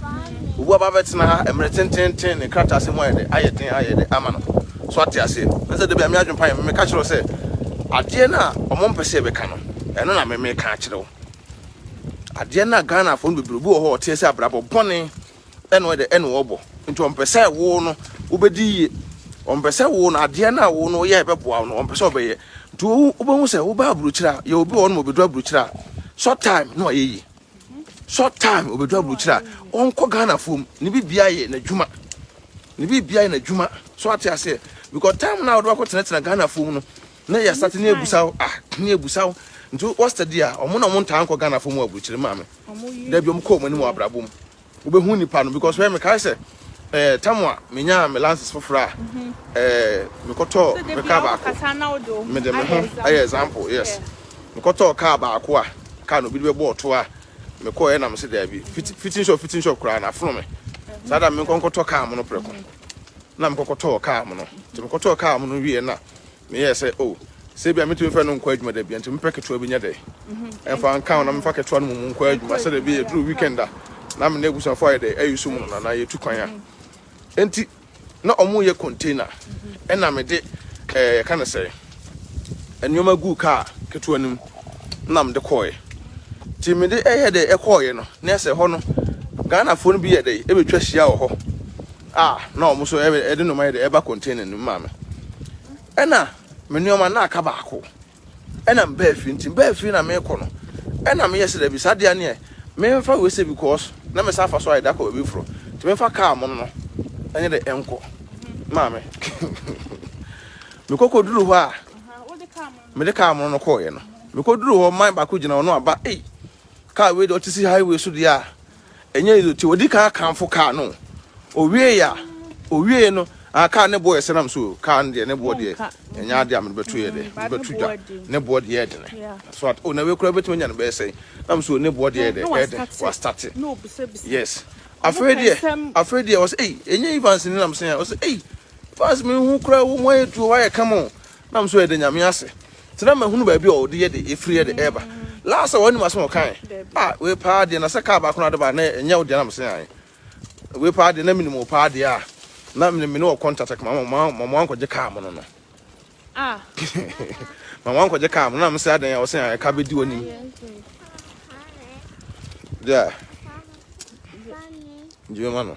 Obi a ɔbɛtena ha mmerɛ tententen, ne krataa sɛ mu ayɛ dɛ, ayɛ den, ayɛ dɛ ama no so ate aseɛ. Ne sɛ dabi a me adwene pa yɛ meka kyerɛ wo sɛ adeɛ no a ɔmo mpɛ sɛ yɛbɛka no, ɛno na me meka akyerɛ wo. Adeɛ no a Ghanafoɔ no bebree, obi wɔ hɔ a ɔteɛ sɛ abrabɔ bɔne ɛna ɔyɛ dɛ ɛna ɔbɔ, nti ɔmpɛ sɛ wo no wobɛdi yie. Ɔmpɛ sɛ wo no adeɛ no a wo no woyɛ ɛbɛboa wo no, ɔmpɛ sɛ ɔbɛyɛ. Nti wobɛhu sɛ woba aburokyire a, yɛ obi wɔ hɔ no ma obɛdu aburokyire a, short time na wayɛ yie. Short time obɛdu aburokyire a, ɔnkɔ Ghanafoɔ mu ne bibia yɛ n'adwuma, ne bibia yɛ n'adwuma so ate aseɛ, because time na wode wakɔ tenatena Ghanafoɔ mu no na yɛ start ne ebusa wo, ah, ne ebusa wo. Nti wɔstudy a, ɔmo na ɔmo ntaa nkɔ Ghanafoɔ mu wɔ aburokyire, maame. Ɔmo yi. Dabi, ɔmo kɔ ɔmo anim wɔ abrabɔ mu, wobɛhu nipa no, because hwɛ, mekae sɛ tam a menyaa me license foforɔ a, mekɔtɔɔ Sɛ me de car bia baako. wokasa na wode wo ho Mede me ho ayɛ ayɛ example, yes. Mekɔtɔɔ car baako a, car no obi de bɛbɔ ɔto a mekɔɛ na mese daabi, fitting shop koraa na afono me saa da menkɔ nkɔtɔ car mo no prɛko na mekɔkɔtɔɔ car mo no. Nti mekɔtɔɔ car mo no wie na meyɛɛ sɛ, oh, sɛ bia metumi fɛ no nkɔ adwuma da bia, nti mepɛ ketewa bi nyɛ dɛ ɛmfa nka wo na memfa ketewa no mu mu nkɔ adwuma, sɛdeɛ bi yɛduru weekend a na mene abusuafoɔ ayɛ dɛ ayi so mu no na yɛtu kwan a. Enti na ɔmo yɛ container ɛna mede yɛka no sɛ nneɛma gu kaa ketewa no mu na mede kɔɔɛ. Nti mede ɛyɛ dɛ ɛkɔɔyɛ no, na ɛsɛ hɔ no Ghanafoɔ no bi yɛ dɛ ɛbɛtwa hyia wɔ hɔ a, na ɔmo nso ɛde nneɛma yɛ dɛ ɛba container no mu maa me. Ɛna me nneɛma na aka baako ɛna mbaa fie. Nti mbaa fie na mekɔ no, ɛna meyɛ sɛ dabi, saa deɛ neɛ memfa wei sɛ, because na me san fa so ayɛ de akɔ baabi foforɔ, nti memfa kaa mo no ɛnyɛ dɛ ɛnkɔ. Maame, mekɔkɔ duru hɔ a, Wode kaa mo. Mede kaa mo no kɔɔyɛ no, mekɔduru hɔ, man baako gyina hɔ no aba, ei, kaa wei deɛ ɔte si highway so deɛ a ɛnyɛ yi. Ti ɔdi kan akamfo kaa no, owie a owie no ah, kaa ne boɔ yɛ sɛ nam so kaa no deɛ ne boɔ deɛ Wonka. Ɛnyɛ adeɛ a mede bɛto yɛ dɛ But mede ne bɛto boɔ dwa. den. Ne boɔ deɛ ɛdene. So at oh, na wei koraa bɛtumi anya no bɛyɛ sɛn? Nam so ne boɔ deɛ ɛdɛ Na ɛdene. wastart. Wastart. Na obisabisa. Yes. Ɔmo Afei pɛ deɛ nsɛm. Afei deɛ ɔsɛ ei, ɛnyɛ Evans ne nam sɛn a ɔsɛ ei, Evans, me hu koraa wo mu ayɛ tuo, wayɛ kama o. Nam so ɛde Nyame ase. Nti na mahunu baabi a ɔde yɛ de ɛfiri yɛ de ɛreba. Last a wɔanim asɛm a ɔkae. Ah, wei paa deɛ na sɛ kaa baako na ade ba na ɛnyɛ wo deɛ na mesɛ ae. Wei paa deɛ na menim wo paa deɛ a na mene mene wɔ contact ma ma ma mo ankɔgye kaa mo no no. Ah. Ma mo ankɔgye kaa mo no na mesɛ adan a ɔsɛ ae ka bɛdi w'anim. Deɛ. Gye ma no.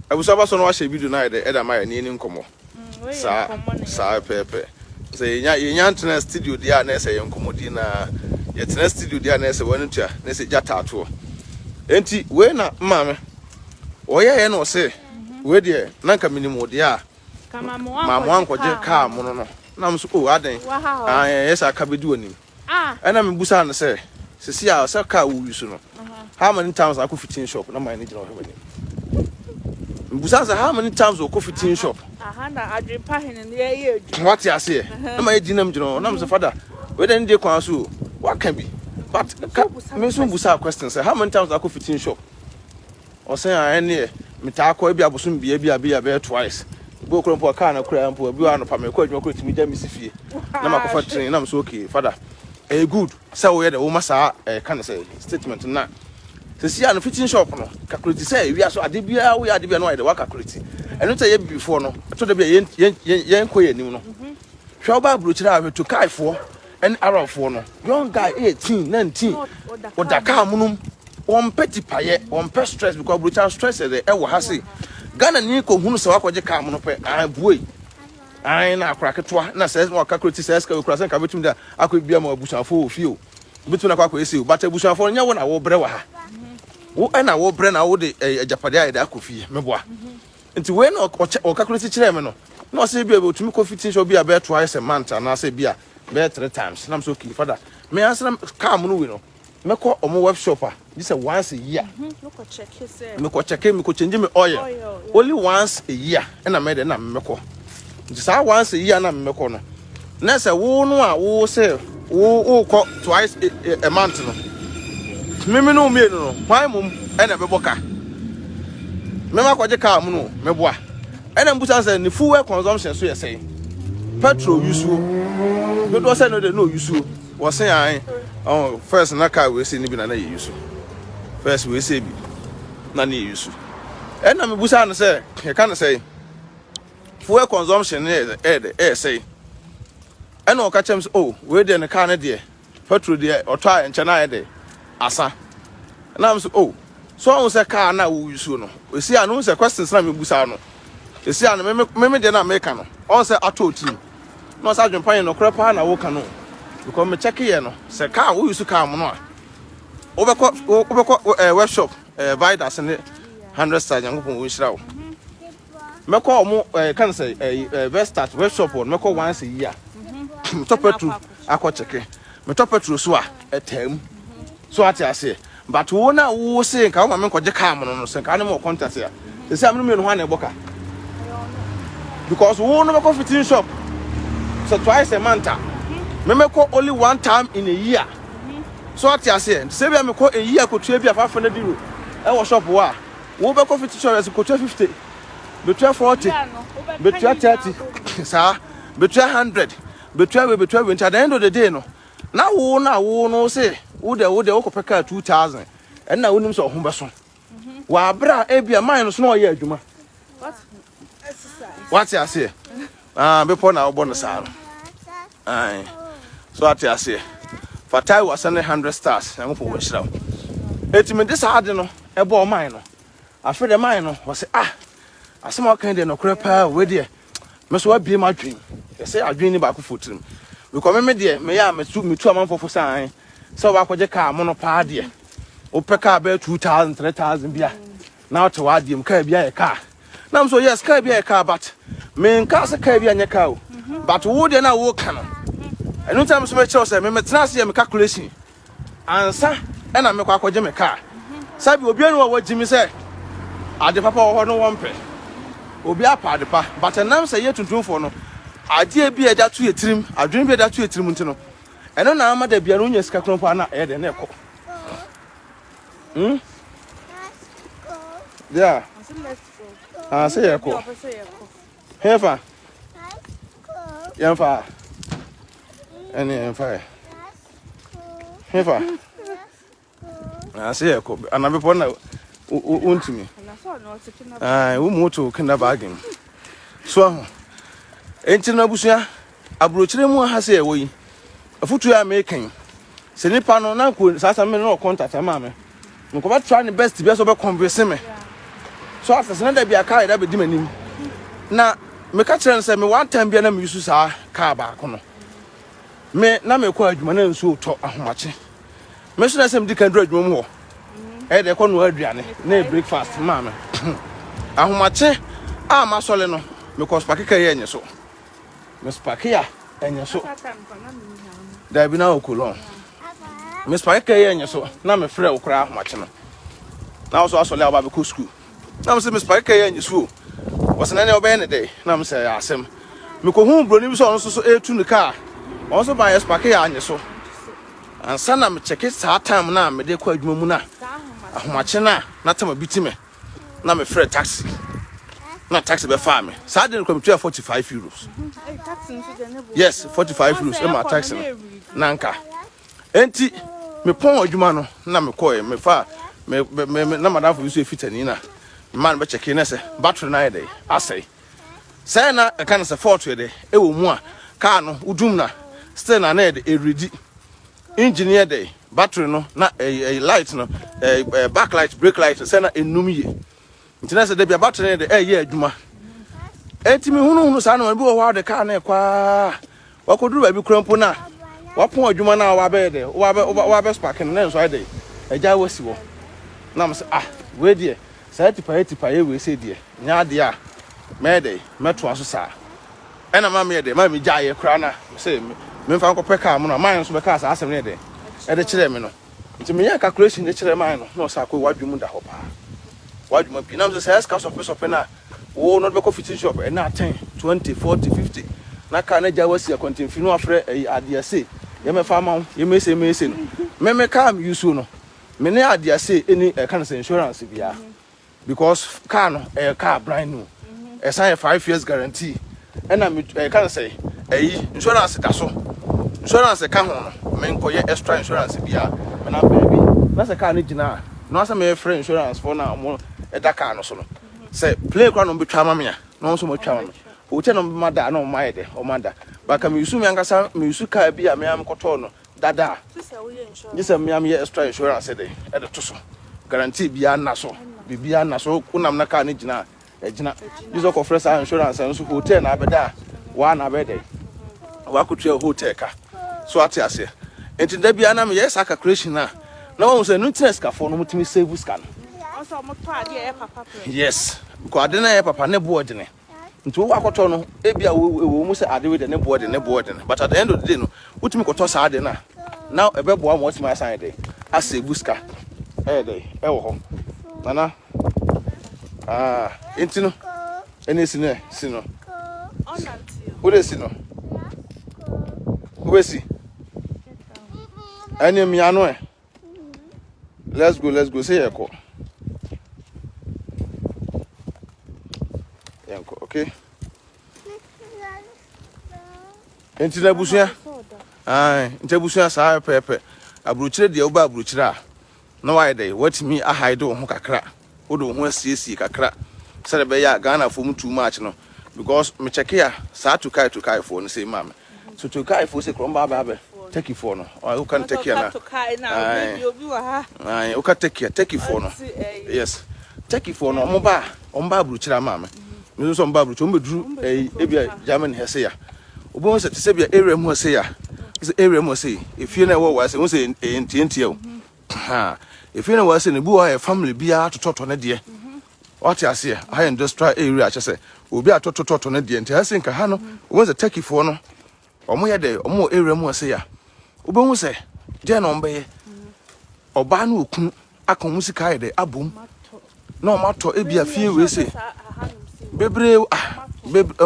Abusua ba so na wahyɛ video no ayɛ dɛ ɛda ma yɛ ne yɛni nkɔmmɔ. Mm, Saa saa pɛɛpɛ. Sɛ yɛnya yɛnya ntena studio deɛ a na ɛsɛ yɛ nkɔmmɔdi na yɛtena studio deɛ a na ɛsɛ wɔn tua na ɛsɛ gya taatoɔ. Enti wei na maame ɔyɛɛ na ɔse wei deɛ na nka menim wo deɛ a ma mo ankɔgye kaa mono no na mo so o oh, adɛn ɛyɛ sɛ aka bɛdi w'anim. Ɛna me busaa no sɛ, sisi a sɛ car wo use no, how many times akɔ fitting shop na man no gyina ɔhwɛ m'anim. Me busaa sɛ how many times ɔkɔ fitting shop. Aha na adwempa hene no yɛyɛ adwuma. Wate aseɛ. Na ma yɛ gyina mu gyina hɔ. Na me sɛ fada, wei deɛ ne deɛ kwan so o. Waka bi. But ka, me nso busaa question sɛ how many times akɔ fitting shop. Ɔsɛ a ɛneɛ metaa kɔ ebi abosom bia bi a bi a bɛyɛ twice. Ebi wɔ kora mpo a car na kura mpo ebi wɔ anɔpa mekɔ adwuma kora tumi gya me si fie na makɔfa train na so okay father ɛyɛ good sɛ woyɛ dɛ woma saa ɛka ne sɛ statement na sɛsi a no fitting shop no calculate sɛ ewia so ade biara woyɛ ade biara no ayɛ dɛ wa calculate ɛno sɛ yɛ bibifoɔ no ɛtɔ da bi a yɛn yɛn yɛn kɔ yɛn anim no hwɛ ɔba aburokyerɛ a hwɛ tokaifoɔ ɛne Arabfoɔ no young guy 18 19 ɔda kaa mu nom wɔmpɛ tipayɛ wɔmpɛ stress because aburokyerɛ stress yɛ dɛ ɛwɔ ha se Ghana ni kɔ hunu sɛ wakɔgye kaa mu no pɛ ah buei an na akora ketewa na sɛ wɔka kuro ti sɛ sika okura sɛ nka bɛtumi de akɔ bia ma abusuafoɔ wɔ fie o bɛtumi akɔ akɔ esi o but abusuafoɔ no nyɛ wo na wɔbrɛ wɔ ha wo ɛna wɔbrɛ na wode agyapadeɛ ayɛ de akɔ fie meboa Nti wei na ɔkakuleti kyerɛɛ me no, na ɔsɛ bi a otumi kɔ fitting shop bi a bɛyɛ twice a month anaasɛ bi a bɛyɛ three times. Na m sɛ okay father, me ansa na car mu no wei no, mɛkɔ ɔmo workshop a gye sɛ once a year. Mekɔ check mekɔ change me oil only once a year ɛna mɛyɛ dɛ na mɛkɔ. Nti saa once a year na mɛkɔ no, na sɛ wo no a wo sɛ wo wokɔ twice a, a month no, meme no mmienu no, hwan mmom ɛna ɛbɛbɔ ka? Mema kɔgye kaa mu no, meboa. Ɛna mbusa sɛ ne fuel consumption so yɛ sɛn? Petrol yusuo dodoɔ sɛ no de no yusuo wɔse an oh, first na kaa wei sɛ ne bi na na yɛ yusu first wei sɛ bi na ne yɛ yusu. Ɛna mebusa no sɛ yɛka no sɛ fuel consumption no yɛ ɛyɛ dɛ ɛyɛ sɛn? Ɛna ɔka kyerɛ me sɛ oh wei deɛ ne kaa no deɛ petrol deɛ ɔtɔ a nkyɛn ayɛ dɛ asa. Ɛna me sɛ oh so ɔho sɛ kaa na wo yusuo no esi a no sɛ questions na mebusa no esi a no me me me deɛ na meka no ɔho sɛ atɔ tirim na ɔsɛ adwempa yɛ nokorɛ paa na woka no because me check yɛ no sɛ kaa wo yusu kaa mo no a wobɛkɔ wobɛkɔ ɛɛ workshop ɛɛ vidas ne 100 star Nyankopɔn wo nhyira wo. Mɛkɔ ɔmo ɛɛ kan sɛ ɛɛ ɛɛ Vestat workshop hɔ no mɛkɔ once a year. Metɔ petrol akɔ kyɛkɛ. Metɔ petrol so a ɛtaa mu. So ate aseɛ. But wo na wo se nka wo ma me nkɔgye kaa mo no no sɛ nka ne mo wɔ contact a. Sɛ sɛ amene mmienu ho ana ɛbɔ ka. Because wo no bɛkɔ fitting shop sɛ twice a month a. Me mɛkɔ only one time in a year. So ate aseɛ. Nti sɛ bi a mekɔ a year kɔtua bi a 500 euro ɛwɔ shop hɔ a. Wo bɛkɔ fiti sɔrɔ ɛsɛ kotua 50, betua 40, betua 30, saa, betua 100, betua wei, betua wei. Nti at the end of the day no, na wo na wo no se wo de wo de wo kɔpɛ kaa 2000, ɛnna wonim sɛ ɔho bɛso. Wɔ abere a ebia man no so na ɔyɛ adwuma. Wate aseɛ? Ah, bepɔ na wobɔ no saa no. Ae. So ate aseɛ? Fa Taiwo asɛne 100 stars. Nyankopɔn wɔ nhyira wo. Eti mede saa ade no ɛbɔɔ man no. Afei deɛ man no, wɔse ah, asɛm a wɔka deɛ nɔkorɛ paa o, wei deɛ, me so wabie m'adwene. Yɛsɛ adwene ni baako fo tirim. Because me me deɛ, meyɛ a metu metu amanfoɔ fo sɛ ae, sɛ wɔakɔgye kaa mono paa deɛ, wopɛ kaa bɛyɛ 2000, 3000 bi a, na wote w'adeɛ mu, kaa bi ayɛ kaa. Na m so yes, kaa bi ayɛ kaa but menka sɛ kaa bi anyɛ kaa o. But wo deɛ na woka no, ɛno nti na me so mekyerɛw sɛ me metena ase yɛ me calculation ansa ɛna mekɔ akɔgye me kaa. Sɛbi obi anu a wagyi me sɛ ade papa wɔ hɔ no wɔmpɛ. Obi apa ade pa, but ɛnam sɛ yɛ tuntumfoɔ no, adeɛ bi a ɛde ato yɛ tirim, adwene bi a ɛde ato yɛ tirim nti no, ɛno na ama da bia no wonya sika koro mpo a na ɛyɛ dɛ na ɛkɔ. Hmm? Yeah. Ah, sɛ yɛkɔ. Hefa. Yɛmfa ɛne yɛmfa ɛ. Hefa. Ase yɛ kɔ ana bepɔ na wontumi. Ae, wo mu to kinder bargain. So aho. Enti no abusua, aburokyire mu ha sɛ yɛwɔ yi. Afutuo a meka yi, sɛ nipa no na nko saa sɛ me no contact ama me. Nkɔba try ne best bi sɛ ɔbɛ convince me. So after sɛ na da bi aka yɛ da bɛdi m'anim. Na meka kyerɛ no sɛ me one time bi na me use saa car baako no. Me na mekɔ adwuma na nsuo tɔ ahomakye. Me nso na sɛ medi kan duru adwuma mu hɔ. Ɛyɛ dɛ kɔ noa aduane na yɛ breakfast maa me. Ahomakye a masɔle no, mekɔ spake ka yɛ enye so. Me spake a enye so. Dabi na wɔ Cologne. Me spake ka yɛ enye so na me frɛ wo koraa ahomakye no. Na wo so asɔle a woba bɛkɔ school. Na me sɛ me spake ka yɛ enye so o. Wɔsɛ na ne ɔbɛyɛ ne dɛ. Na me sɛ ɛyɛ asɛm. Mekɔhuu broni bi sɛ ɔno nso so ɛretu ne kaa. Ɔno nso ba yɛ spake yɛ anye so. Ansa na mekyɛke saa time no a mede kɔ adwuma mu no a, ahomakye no a na tama bi ti me na mefrɛ taxi na taxi bɛfaa me. Saa de no kora metua 45 euros. Yes, 45 euros ɛma taxi no na nka. Enti mepɔn adwuma no na mekɔɛ mefa me me me na madamfo bi nso yɛ fitani na mmaa no bɛkyɛke na sɛ battery no ayɛ dɛ asɛe. Sɛ na ɛka no sɛ fault yɛ dɛ ɛwɔ mu a car no wodum na still na na yɛ de ɛredi engine yɛ dɛ battery no na ɛyɛ light no ɛɛ back light brake light sɛ na enum yie nti na sɛ dɛbi battery no yɛ dɛ ɛyɛ adwuma eti mi hunu hunu saa na ebi wɔ hɔ a de car no ɛkɔ aa wakɔduru baabi kura mpo na wapɔn adwuma na wabɛyɛ dɛ wabɛ wabɛ spark no na nso ayɛ dɛ ɛgya wasi wɔ na mo sɛ ah wei deɛ Saa tipaeɛ tipaeɛ wei sei deɛ nyɛ adeɛ a mɛyɛ dɛn mɛtoa so saa. Ɛna ma meyɛ dɛn ma megyaeɛ koraa na sɛ memfa nkɔpɛ kaa mono a man nso bɛkaa saa asɛm no yɛ dɛn ɛde kyerɛɛ me no. Nti meyɛɛ calculation de kyerɛɛ man no na ɔsɛ akɔ w'adwene mu da hɔ paa. W'adwuma pii. Na mesɛ saa sika sɔpe sɔpe no a wo no de bɛkɔ fitting shop ɛna 10, 20, 40, 50 na kaa no agya wasi akwantemfi no afrɛ ɛyi adeɛ se yɛmɛfa ama wo yɛmɛse yɛmɛse no. Me me kaa me use no Me ne adease ɛni ɛka no sɛ insurance biara because car no ɛyɛ car brand new ɛsan yɛ 5 years guarantee ɛna me ɛka no sɛ ɛyi insurance da so, insurance ka ho no me nkɔyɛ extra insurance biara. Menam baabi na sɛ car no gyina a na sɛ mefrɛ insurance foɔ na ɔmo ɛda car no so no sɛ plane koraa na ɔmo bɛtwa ama me a na ɔmo nso ɔmo atwa ama me hotel na ɔmo bɛma da na ɔmo ayɛ dɛ ɔmo ada baka me use me ankasa me use car bi a me am kɔtɔɔ no dada a gye sɛ mmea meyɛ extra insurance de ɛde to so, guarantee biara nna so, biribiara nna so. Wonam na car no gyina a ɛgyina gye sɛ ɔkɔfrɛ saa insurance no nso hotel na abɛda a waa na abɛyɛ dɛ wakɔtua hotel ka so ate aseɛ. Nti da biara na meyɛ saa calculation a na wɔn sɛ ɛno ntina sikafoɔ no wɔtumi save sika no. Yes, because ade no yɛ papa ne boɔ dene nti wowɔ akɔtɔ no ebi a ɛwɔ mu sɛ ade wei de ne boɔ de ne boɔ de, but at the end of the day no wotumi kɔtɔ saa ade no a na ɛbɛboa ma watumi asan de asave sika ɛyɛ dɛ ɛwɔ hɔ nana. Ah, nti no ɛne si no ɛ si no wode si no wobɛsi ɛne mmea no ɛ. Let's go, let's go. Sɛ yɛkɔ yɛnkɔ. Okay, nti na abusua ae nti abusua saa pɛpɛpɛ aburokyire deɛ woba aburokyire a na wayɛ dɛ watumi ahae de wo ho kakra, wode wo ho asiesie kakra sɛdeɛ ɛbɛyɛ a Ghanafoɔ mu too much no because mekyɛke a saa Turkey Turkeyfoɔ no sɛ maa me so Turkeyfoɔ sɛ kurɔm ba abɛ Turkeyfoɔ no woka no Turkey ana? Ae, woka Turkey a Turkeyfoɔ no, yes, Turkeyfoɔ no ɔmo ba aburokyire ama me me nso ɔmo ba aburokyire ɔmo bɛduru ɛyi ebi a Germany ha sɛ ya wobɛhu sɛ te sɛ bi a area mu ha sɛ ya sɛ area mu ha sɛ efie na ɛwɔ wɔ ase wohu sɛ ɛyɛ ntiantia o ha efie na ɛwɔ ase no ebi wɔ hɔ a yɛ family biara totɔtɔ ne deɛ wate aseɛ. Ha yɛ industrial area kyɛ sɛ obi atotɔtɔ ne deɛ nti ha sɛ nka ha no wobɛhu sɛ Turkeyfoɔ no ɔmo yɛ dɛ ɔmo wɔ area mu ha sɛ ya wobɛhu sɛ deɛ na ɔmo bɛyɛ ɔbaa ne okunu aka ɔmo sika ayɛ dɛ abom na ɔmo atɔ ebi a fie wei sɛ bebree ah bebree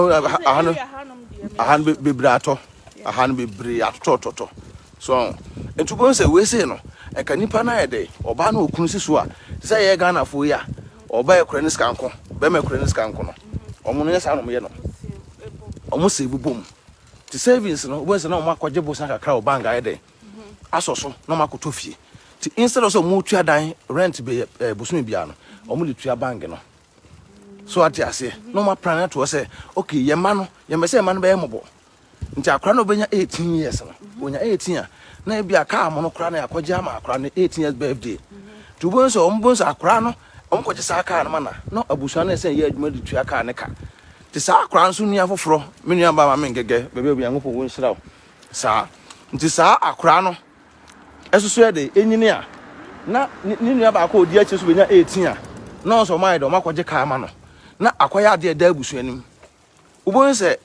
aha no aha no bebree atɔ aha no bebree atotɔtɔtɔ so nti wobɛhu sɛ wei sei no nka nipa no ayɛ dɛ ɔbaa ne okunu si so a sɛ yɛ Ghanafoɔ yi a ɔbaa ekura ne sika nko bɛrima ekura ne sika nko no ɔmo no yɛ saa na ɔmo yɛ no ɔmo save bom. Nti savings no, wobɛhu sɛ na wɔn akɔgye bosa kakra wɔ bank ayɛ dɛn asɔ so na wɔn akɔtɔ fie. Nti instead of sɛ wɔn tua dan rent bɛyɛ ɛɛ bosome biara no, wɔn de tua bank no. So ate aseɛ na wɔn aplan ato hɔ sɛ okay yɛn mma no yɛn bɛ sɛ yɛn mma no bɛyɛ mmɔbɔ. Nti akora no ɔbɛnya 18 years no, ɔnya 18 a na ebi a kaa mo no koraa na yɛakɔgye ama akora no 18 years birthday. Nti wobɛhu sɛ wɔn bɛhu sɛ akora no wɔn kɔgye saa kaa no ma na na abusua no ɛsɛn yɛ adwuma de tua kaa ne ka. Nti saa akora nso nua foforɔ, me nua baa ma me ngɛgɛ, baabi a Onyankopɔn wɔ nhyira wo saa. Nti saa akora no ɛso so yɛ de ɛnyini a na ne nua baako a ɔdi akyire so bɛnya 18 a na ɔsɛ ɔmo ayɛ dɛ ɔmo akɔgye kaa ma no na akɔyɛ adeɛ ɛda abusua no mu. Wobɛhu sɛ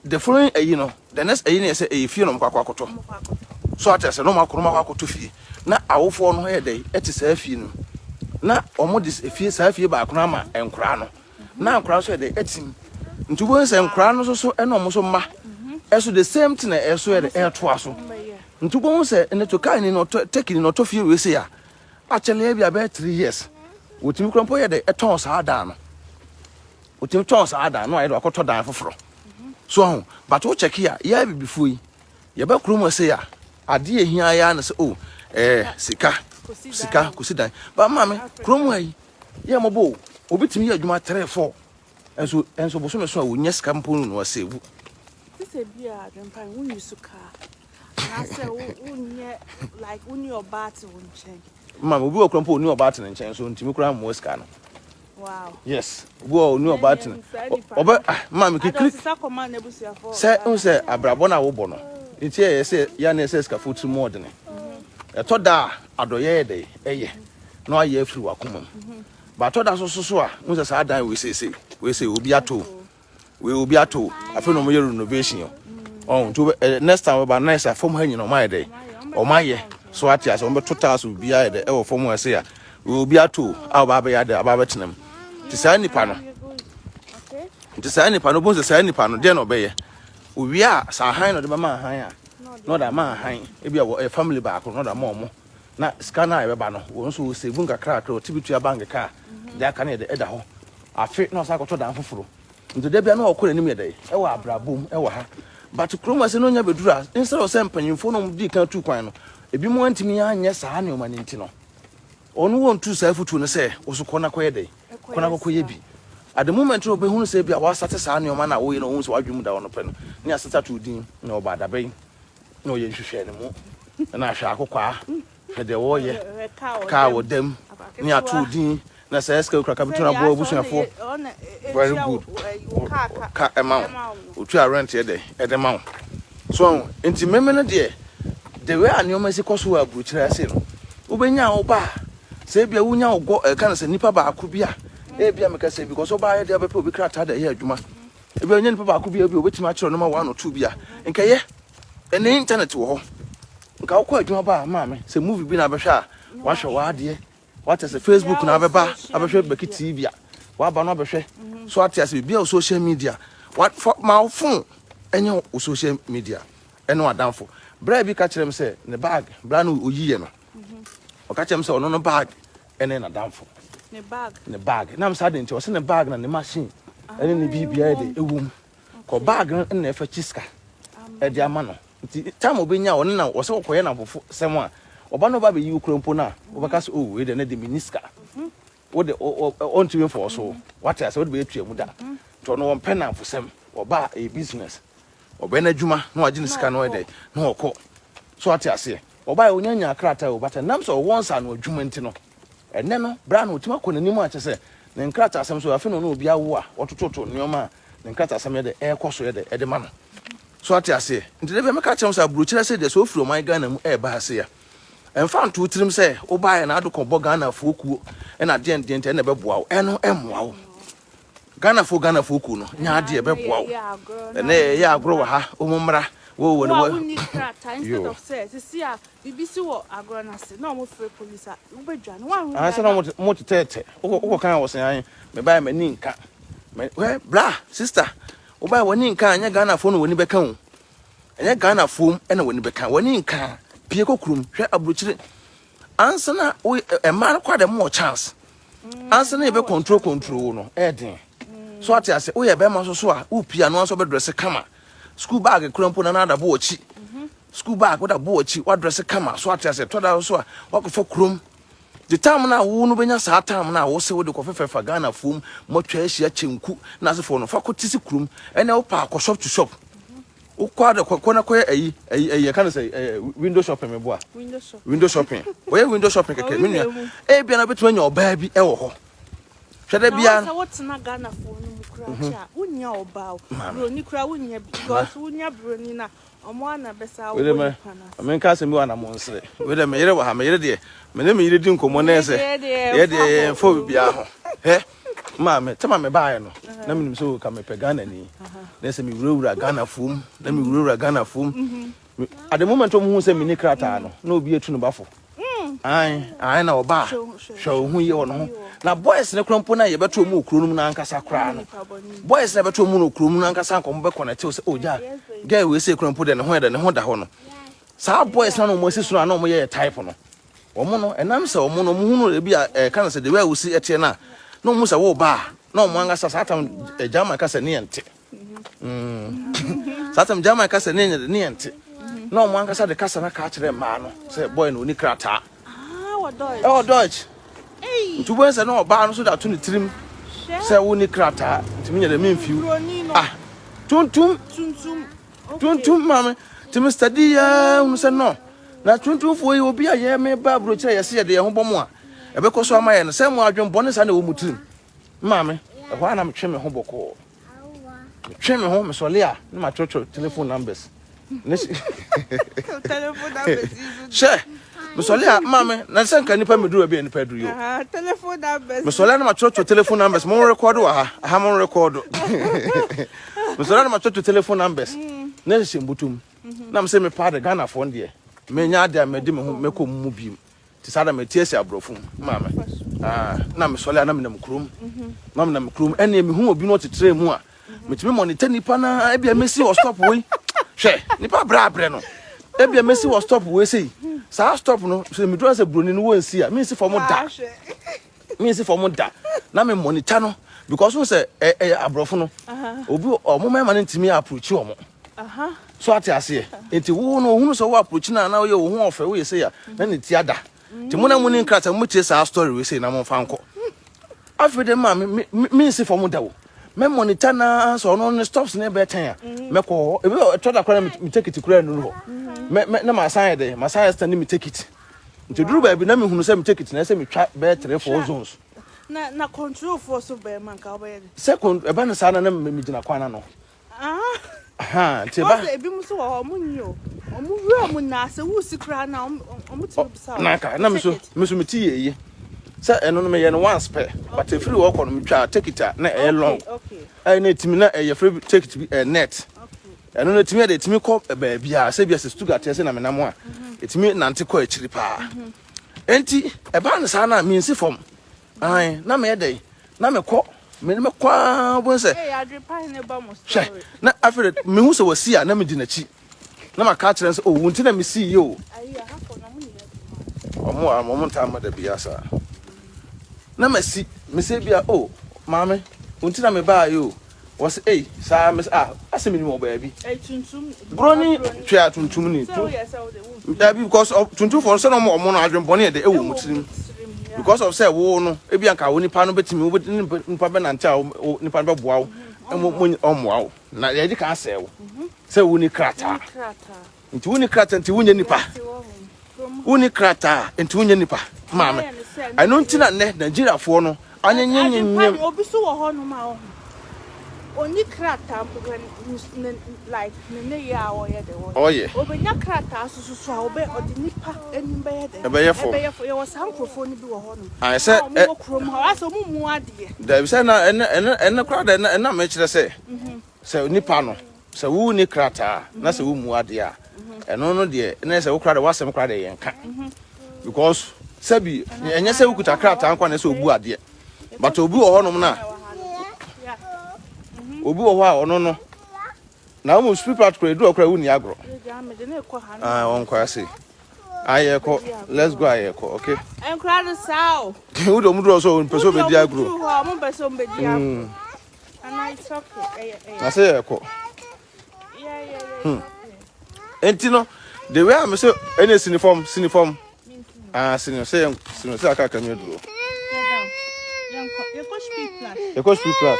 the following ayi no, the next ayi no yɛ sɛ ɛyɛ fie na ɔmo akɔ akɔtɔ. So ate ase na ɔmo akɔ na ɔmo akɔ akɔtɔ fie. Na awofoɔ no yɛ dɛ ɛte saa fie no. Na ɔmo de fie saa fie baako no ama nkoraa no. Na nkoraa nso yɛ dɛ ɛtim. Nti wobɛhu sɛ nkoraa no nso so ɛna ɔmo so mma ɛso the same thing na ɛso yɛ dɛ ɛtoa so. Nti wobɛhu sɛ ɛnɛ to kaa ni na ɔtɔ turkey ni na ɔtɔ fie wei sei a akyɛlɛ bi abɛyɛ 3 years. Wɔtumi kura mpo yɛ dɛ ɛtɔn saa dan no. Otumi tɔn saa dan no ayɛ dɛ wakɔtɔ dan foforɔ so aho. But wo check a, yɛ abibifoɔ yi yɛbɛ kurom ase a, adeɛ ehia yɛ na sɛ o sika sika kɔsi dan ba maame kurom ha yi yɛ mɔbɔ o. Obi tumi yɛ adwuma three four, ɛnso bosome so a wonya sika mpo no na wasave. Sisɛ bi a adwempa wonyi so kaa anaasɛ wonyɛ like wonni ɔbaa te wo nkyɛn. Maame, obi wɔ kurom mpo oni ɔbaa te ne nkyɛn so ntumi koraa mmoa sika no. Yes, obi wɔ oni ɔbaa te ne ɔbɛ ah maame kikiri sɛ n sɛ abrabɔ no a wobɔ no nti ɛyɛ sɛ yɛ na ɛsɛ sikafo tiri mu ɔdene. Ɛtɔ da a adɔyɛ yɛ dɛ ɛyɛ na wayɛ afiri wakoma mu ba. Atɔ da so a n sɛ saa dan wei seesei wei sɛ obi ato wei obi ato afei na ɔmo yɛ renovation o ɔn. Nti next time wɔba na ɛsɛ fam ha nyina ɔmo ayɛ dɛ ɔmo ayɛ so ate ase ɔmo bɛto tiles obi ayɛ dɛ ɛwɔ fam ha se a wei obi ato a ɔba abɛyɛ adɛ aba abɛtena mu. Nti saa nipa no bohu sɛ saa nipa no deɛ na ɔbɛyɛ owie a saa ahan na ɔde bɛma ahan a na ɔde ama ahan ebi a wɔ ɛyɛ family baako na ɔde ama ɔmo na sika no a ɛbɛba no wɔn nso wɔsave nkakrakra ɔte bi tua bank kaa deɛ aka no yɛ dɛ ɛda hɔ afe na ɔsan akɔtɔ dan foforɔ. Nti da bia na ɔkɔ n'anim yɛ dɛ ɛwɔ abrabɔ mu ɛwɔ ha. But kurom ase no nya bɛduru a, instead of sɛ mpanyinfoɔ no di kan tu kwan no, ebi mu antumi anyɛ saa nneɛma no nti no ɔno wɔntu saa afutuo no sɛ wɔso kɔ na kɔyɛ dɛ kɔ na kɔkɔyɛ bi. At the moment no obɛhunu sɛ bi a wasate saa nneɛma no a woyɛ no, ɔhu sɛ wadwene mu da hɔ no pɛ no ne asesa to din na ɔba adabɛn na ɔyɛ nhwehwɛ ne mu na ahwɛ akokwaa hwɛ deɛ wɔreyɛ kaa wɔ dam ne ato din na sɛ ɛsika kura ka bi tena aboa abusuafoɔ. Very good. Ka ɛma wo otua rent yɛ dɛ ɛde ma wo so. Nti mmemme no deɛ, the way a nneɛma si kɔ so wɔ aburokyerɛ ase no, wobɛnya wo ba a sɛ ebia wonya wo gɔ ɛka no sɛ nipa baako bi a ebia meka sɛ because ɔbaa yɛ deɛ wobɛpɛ obi krataa de ɛyɛ adwuma ebia wonya nipa baako bi a ebia obɛtumi akyerɛ no ma one or two bi a nkɛyɛ ɛne internet wɔ hɔ nka wokɔ adwuma ba a maame sɛ movie bi na abɛhwɛ a wahwɛ w'adeɛ wate sɛ Facebook na abɛba abɛhwɛ Bɛki TV a waba no abɛhwɛ so ate ase biribi a wo social media wa fa ma wo phone ɛnyɛ wo social media ɛne w'adamfo. Braa bi ka kyerɛ me sɛ ne bag bra no oyiyɛ no ɔka kyerɛ me sɛ ɔno no bag ɛne n'adamfo. Ne bag. Ne bag nam saa de nti ɔsɛ ne bag na ne machine ɛne ne biribiara de ɛwɔ mu kɔ bag no ɛna ɛfa kyi sika ɛde ama no. Nti time obɛnya ɔne na ɔsɛ ɔkɔyɛ namfofo sɛm a ɔba no ɔba bɛyi wo kura mpo no a wobɛka sɛ oh wei de ne de menni sika wode ɔntumi mfɔɔ so wate asɛ wode bɛyɛ tua mu da. Nti ɔno wɔmpɛ namfosɛm. Ɔba a ɛyɛ business, ɔbɛn n'adwuma na wagye ne sika na ɔyɛ dɛ na ɔkɔ so ate aseɛ. Ɔba a ɔnya nya krataa o bata nam sɛ ɔwɔ nsa no adwuma nti no ɛnɛ no bra no ɔtumi akɔ n'anim a kyɛ sɛ ne nkrataa asɛm so afei na ɔne obi awo a wɔtototo nneɛma a ne nkrataa asɛm yɛ dɛ ɛrekɔ so yɛ dɛ ɛde ma no so ate aseɛ. Nti de bɛ meka kyerɛ wo sɛ aburokyerɛ sɛ deɛ sɛ ofiri ɔman Ghana mu ɛreba ase a ɛmfa nto wo tirim sɛ wobaeɛ na ado kɔbɔ Ghanafoɔ kuo ɛna adeɛ ndeɛ nti ɛna ɛbɛboa wo. Ɛno ɛmmoa wo. Ghanafoɔ kuo no nya adeɛ ɛbɛboa wo ɛnɛ ɛyɛ agorɔ wɔ ha wɔn mmra wo wɔ ne wo a wɔ wonni krataa instead Yo. of sɛ sisi a biribi si wɔ agorɔ no ase na ɔmo frɛ police a wobɛdwane woanhu. Ansa na mo tetɛɛtɛ wokɔ kan wɔ sɛn an mebaeɛ m'ani nka hwɛ bra sister wobaeɛ w'ani nka a, ɛnyɛ Ghanafoɔ na w'ani bɛka o. Ɛnyɛ Ghanafoɔ ɛna w'ani bɛka. W'ani nka pie kɔ kurom hwɛ aburokyire ansa na wo ɛmaa no kɔ adɛ mo wɔ chance ansa na yɛbɛ control wo no ɛɛden so ate ase. Woyɛ bɛrima so so a wopie ano nso bɛdress kama. School bag kura mpo na na adabo akyi. School bag woda bo akyi, wadrɛse kama so ate ase. Tɔda so a wakɔfa kurom. The time na wo no bɛnya saa time na wo se wode kɔfɛfɛfa Ghana fom mɔtwa ahyia kyenku na asefoɔ no fa kɔ tisi kurom ɛnɛ wo pa akɔ shop to shop. Wokɔ ada kɔ na kɔyɛ ayi ayi ayi ɛka no sɛ ɛɛ window shopping meboa. Window shopping. Wɔyɛ window shopping kɛkɛ me nua. Ebia na wobɛtumi anya ɔbaa bi ɛwɔ hɔ. Hwɛ da biara. Na wotena Ghana fo no mu koraa kyɛ a wonya ɔbaa o. Broni koraa wonya bi because wonya broni na ɔmo ana bɛsa wo nipa na. Menka asɛm bi wɔ anamo nsere. Wei dɛ me yere wɔ ha me yere deɛ me ne me yere di nkɔmmɔ na ɛsɛ yɛ deɛ yɛmfa obiara ho. Hɛ maame tɛma me baeɛ no na menim sɛ ka mepɛ Ghana ni. Na ɛsɛ mewurawura Ghana fo mu na mewurawura Ghana fo mu. At the moment ɔmo hu sɛ menni krataa no na obi atu no bafo. Ae, ae na ɔba a, hwɛ wo ho yie wɔ ne ho. Na boys no koraa mpo na yɛbɛto ɔmo wɔ kuro no mu no ankasa koraa no. Boys na yɛbɛto ɔmo wɔ kuro mu no ankasa nka ɔmo bɛ connect wo sɛ, oh gya, girl wei sei koraa mpo deɛ ne ho yɛ dɛ, ne ho da hɔ no. Saa boys no na ɔmo asi so no a na ɔmo yɛ yɛ type no. Ɔmo no, ɛnam sɛ ɔmo no, ɔmo hunu ebi a ɛka no sɛ the way a wosi ɛteɛ no a, na ɔmo sɛ wo ba a, na ɔmo ankasa saa tam German kasa ne yɛn te. Saa tam German kasa ne yɛn ne yɛn te. Na ɔmo ankasa de kasa no ka kyerɛ mmaa no sɛ boy no ɔni krataa. Ɛwɔ Deutsch. Nti wobɛhu sɛ na ɔbaa no so de ato ne tirim sɛ wonni krataa nti menyɛ dɛ memfiw. Ah, tuntum. Tuntum maame. Nti me study ya hunu sɛ no. Na tuntumfoɔ yi obi a yɛ me ba aburokyerɛ yɛse yɛde yɛn ho bɔ mo a ɛbɛkɔ so ama yɛ no sɛ mo adwen bɔne saa na ɛwɔ mo tirim. Maame, ɛhɔ a na metwe me ho bɔkɔɔ. Metwe me ho mesɔle a na matwerɛtwerɛ telephone numbers. Hyɛ mesɔle a maame na sɛ nka nipa meduru baabi a nipa aduru yi o. Mesɔle a na matwerɛtwerɛ telephone numbers mo rekɔdo wɔ ha aha mo rekɔdo. Mesɔle a na matwerɛtwerɛ telephone numbers na ɛhyehyɛ mbutum. Na mesɛ mepaa de Ghanafoɔ no deɛ menya adeɛ a mede me ho mɛkɔ mu biem. Te saa na mete asi aborɔfo mu maame. Ah, na mesɔre a na menam kurom. Na menam kurom. Ɛnneɛ mehu obi na ɔte train mu a, metumi monitor nipa na ebia mesi wɔ stop wei. Hwɛ, nipa brɛ abrɛ no. Ebia mesi wɔ stop wei sei. Saa stop no, sɛ meduru sɛ buroni no wɔnsi a, mensi fam da. Mensi fam da. Na me monitor no because wo sɛ ɛyɛ aborɔfo no. Obi ɔmo mmarima no ntumi approach ɔmo. So ate aseɛ? Nti wo no ohunu sɛ wo approach no a na woyɛ wo ho ɔfɛ woyɛ sei a na ne ti ada. Nti mo na mo ni nkrataa mo tie saa story wei sei na mo mfa nkɔ. Afei de ma me me nsi fam da o. Mɛ monitor na sɛ ɔno ne stops ne bɛyɛ ten a mɛkɔ hɔ. Ebi ɛtɔ da koraa na me ticket koraa nnuru hɔ. Mɛ mɛ na masan yɛ dɛ masan extend me ticket. Nti duru baabi na mehunu sɛ me ticket na ɛsɛ metwa bɛyɛ 3 4 zones. Na na control foɔ so bɛyɛ ma nka wobɛyɛ dɛ. Sɛ ɛba no saa na na megyina kwan ano. Ah. Nti ba. Ɔsɛ ebi mu so wɔ hɔ ɔmo nyi o. Ɔmo wura mu na sɛ wusi koraa na ɔmo tumi bisa o. Na nka na me so me so me ti yɛ yi. Sɛ ɛno no meyɛ no once pɛ. But efiri hɔ kɔ no metwa ticket a na ɛyɛ long. Ɛyɛ na etimi na ɛyɛ frɛ ticket bi ɛ net. Ɛno no etimi yɛ de etimi kɔ baabi a sɛ bi sɛ Stuttgart ɛsɛ na menam a etimi nante kɔ akyiri paa. Enti ɛbaa no saa na mensi fam. Ae na meyɛ dɛn na mekɔ me mekɔ ara wobɛhu sɛ hwɛ na afei de mehu sɛ wasi a na medi n'akyi na maka akyerɛ no sɛ oh wo nti na mesii yi o ɔmo a ɔmo ntaa mma da biara saa na masi mesɛ bi a oh maame wo nti na mebaa yi o wɔsɛ ei saa mesɛ ah asɛ menim wɔ baabi buroni twea tuntum ni dabi because tuntumfoɔ no sɛ na ɔmo ɔmo no adwembɔne yɛ dɛ ɛwɔ ɔmo tirim because of sɛ wo no ebi anka wo nipa no bɛtumi wo nipa bɛnante a wo nipa no bɛboa wo ɛmo ɔmmoa wo na yɛde kan asɛe wo sɛ wo ni krataa nti wo ni krataa nti wonyɛ nipa wo ni krataa nti wonyɛ nipa maame ɛno nti na nnɛ Nigeriafoɔ no anyenyenyenyem obi so wɔ hɔ nom a ɔho oni krataa mpo hwɛ ne like ne ne yɛ a ɔyɛ de ɔyɛ obenya krataa so so so a ɔbɛ ɔde nipa anim bɛyɛ dɛ ɛbɛyɛ fam ɛbɛyɛ fam yɛwɔ saa nkurɔfoɔ no bi wɔ hɔ nom ayɛ sɛ ɔmo wɔ kurom ha asɛ ɔmo mu adeɛ dabi sɛ na ɛnɛ ɛnɛ ɛnɛ koraa dɛ ɛnɛ ɛna mekyerɛ sɛ sɛ nipa no sɛ wo ni krataa na sɛ wo mu adeɛ a ɛno no deɛ ɛnɛ sɛ wo koraa dɛ wasɛm koraa dɛ yɛn ka because sɛbi ɛnyɛ sɛ wokuta krataa nkwa na sɛ obu adeɛ but obi wɔ hɔnom na obi wɔ hɔ a ɔno no na wɔn street part kora edu ɔkora wuni agorɔ ah wɔn kɔ ase ayɛkɔ let's go ayɛkɔ okay. Nkura no saa o. Wo de ɔmo duro so mpɛ sɛ ɔbɛdi agorɔ. Ɔmo mpɛ sɛ ɔmo bɛdi agorɔ. Ana it's okay. Na sɛ yɛkɔ. Enti no, the way a me sɛ ɛne sini fam, sini fam. Ah, sini sɛ yɛn sini sɛ aka aka mi aduro. Yɛkɔ street plus.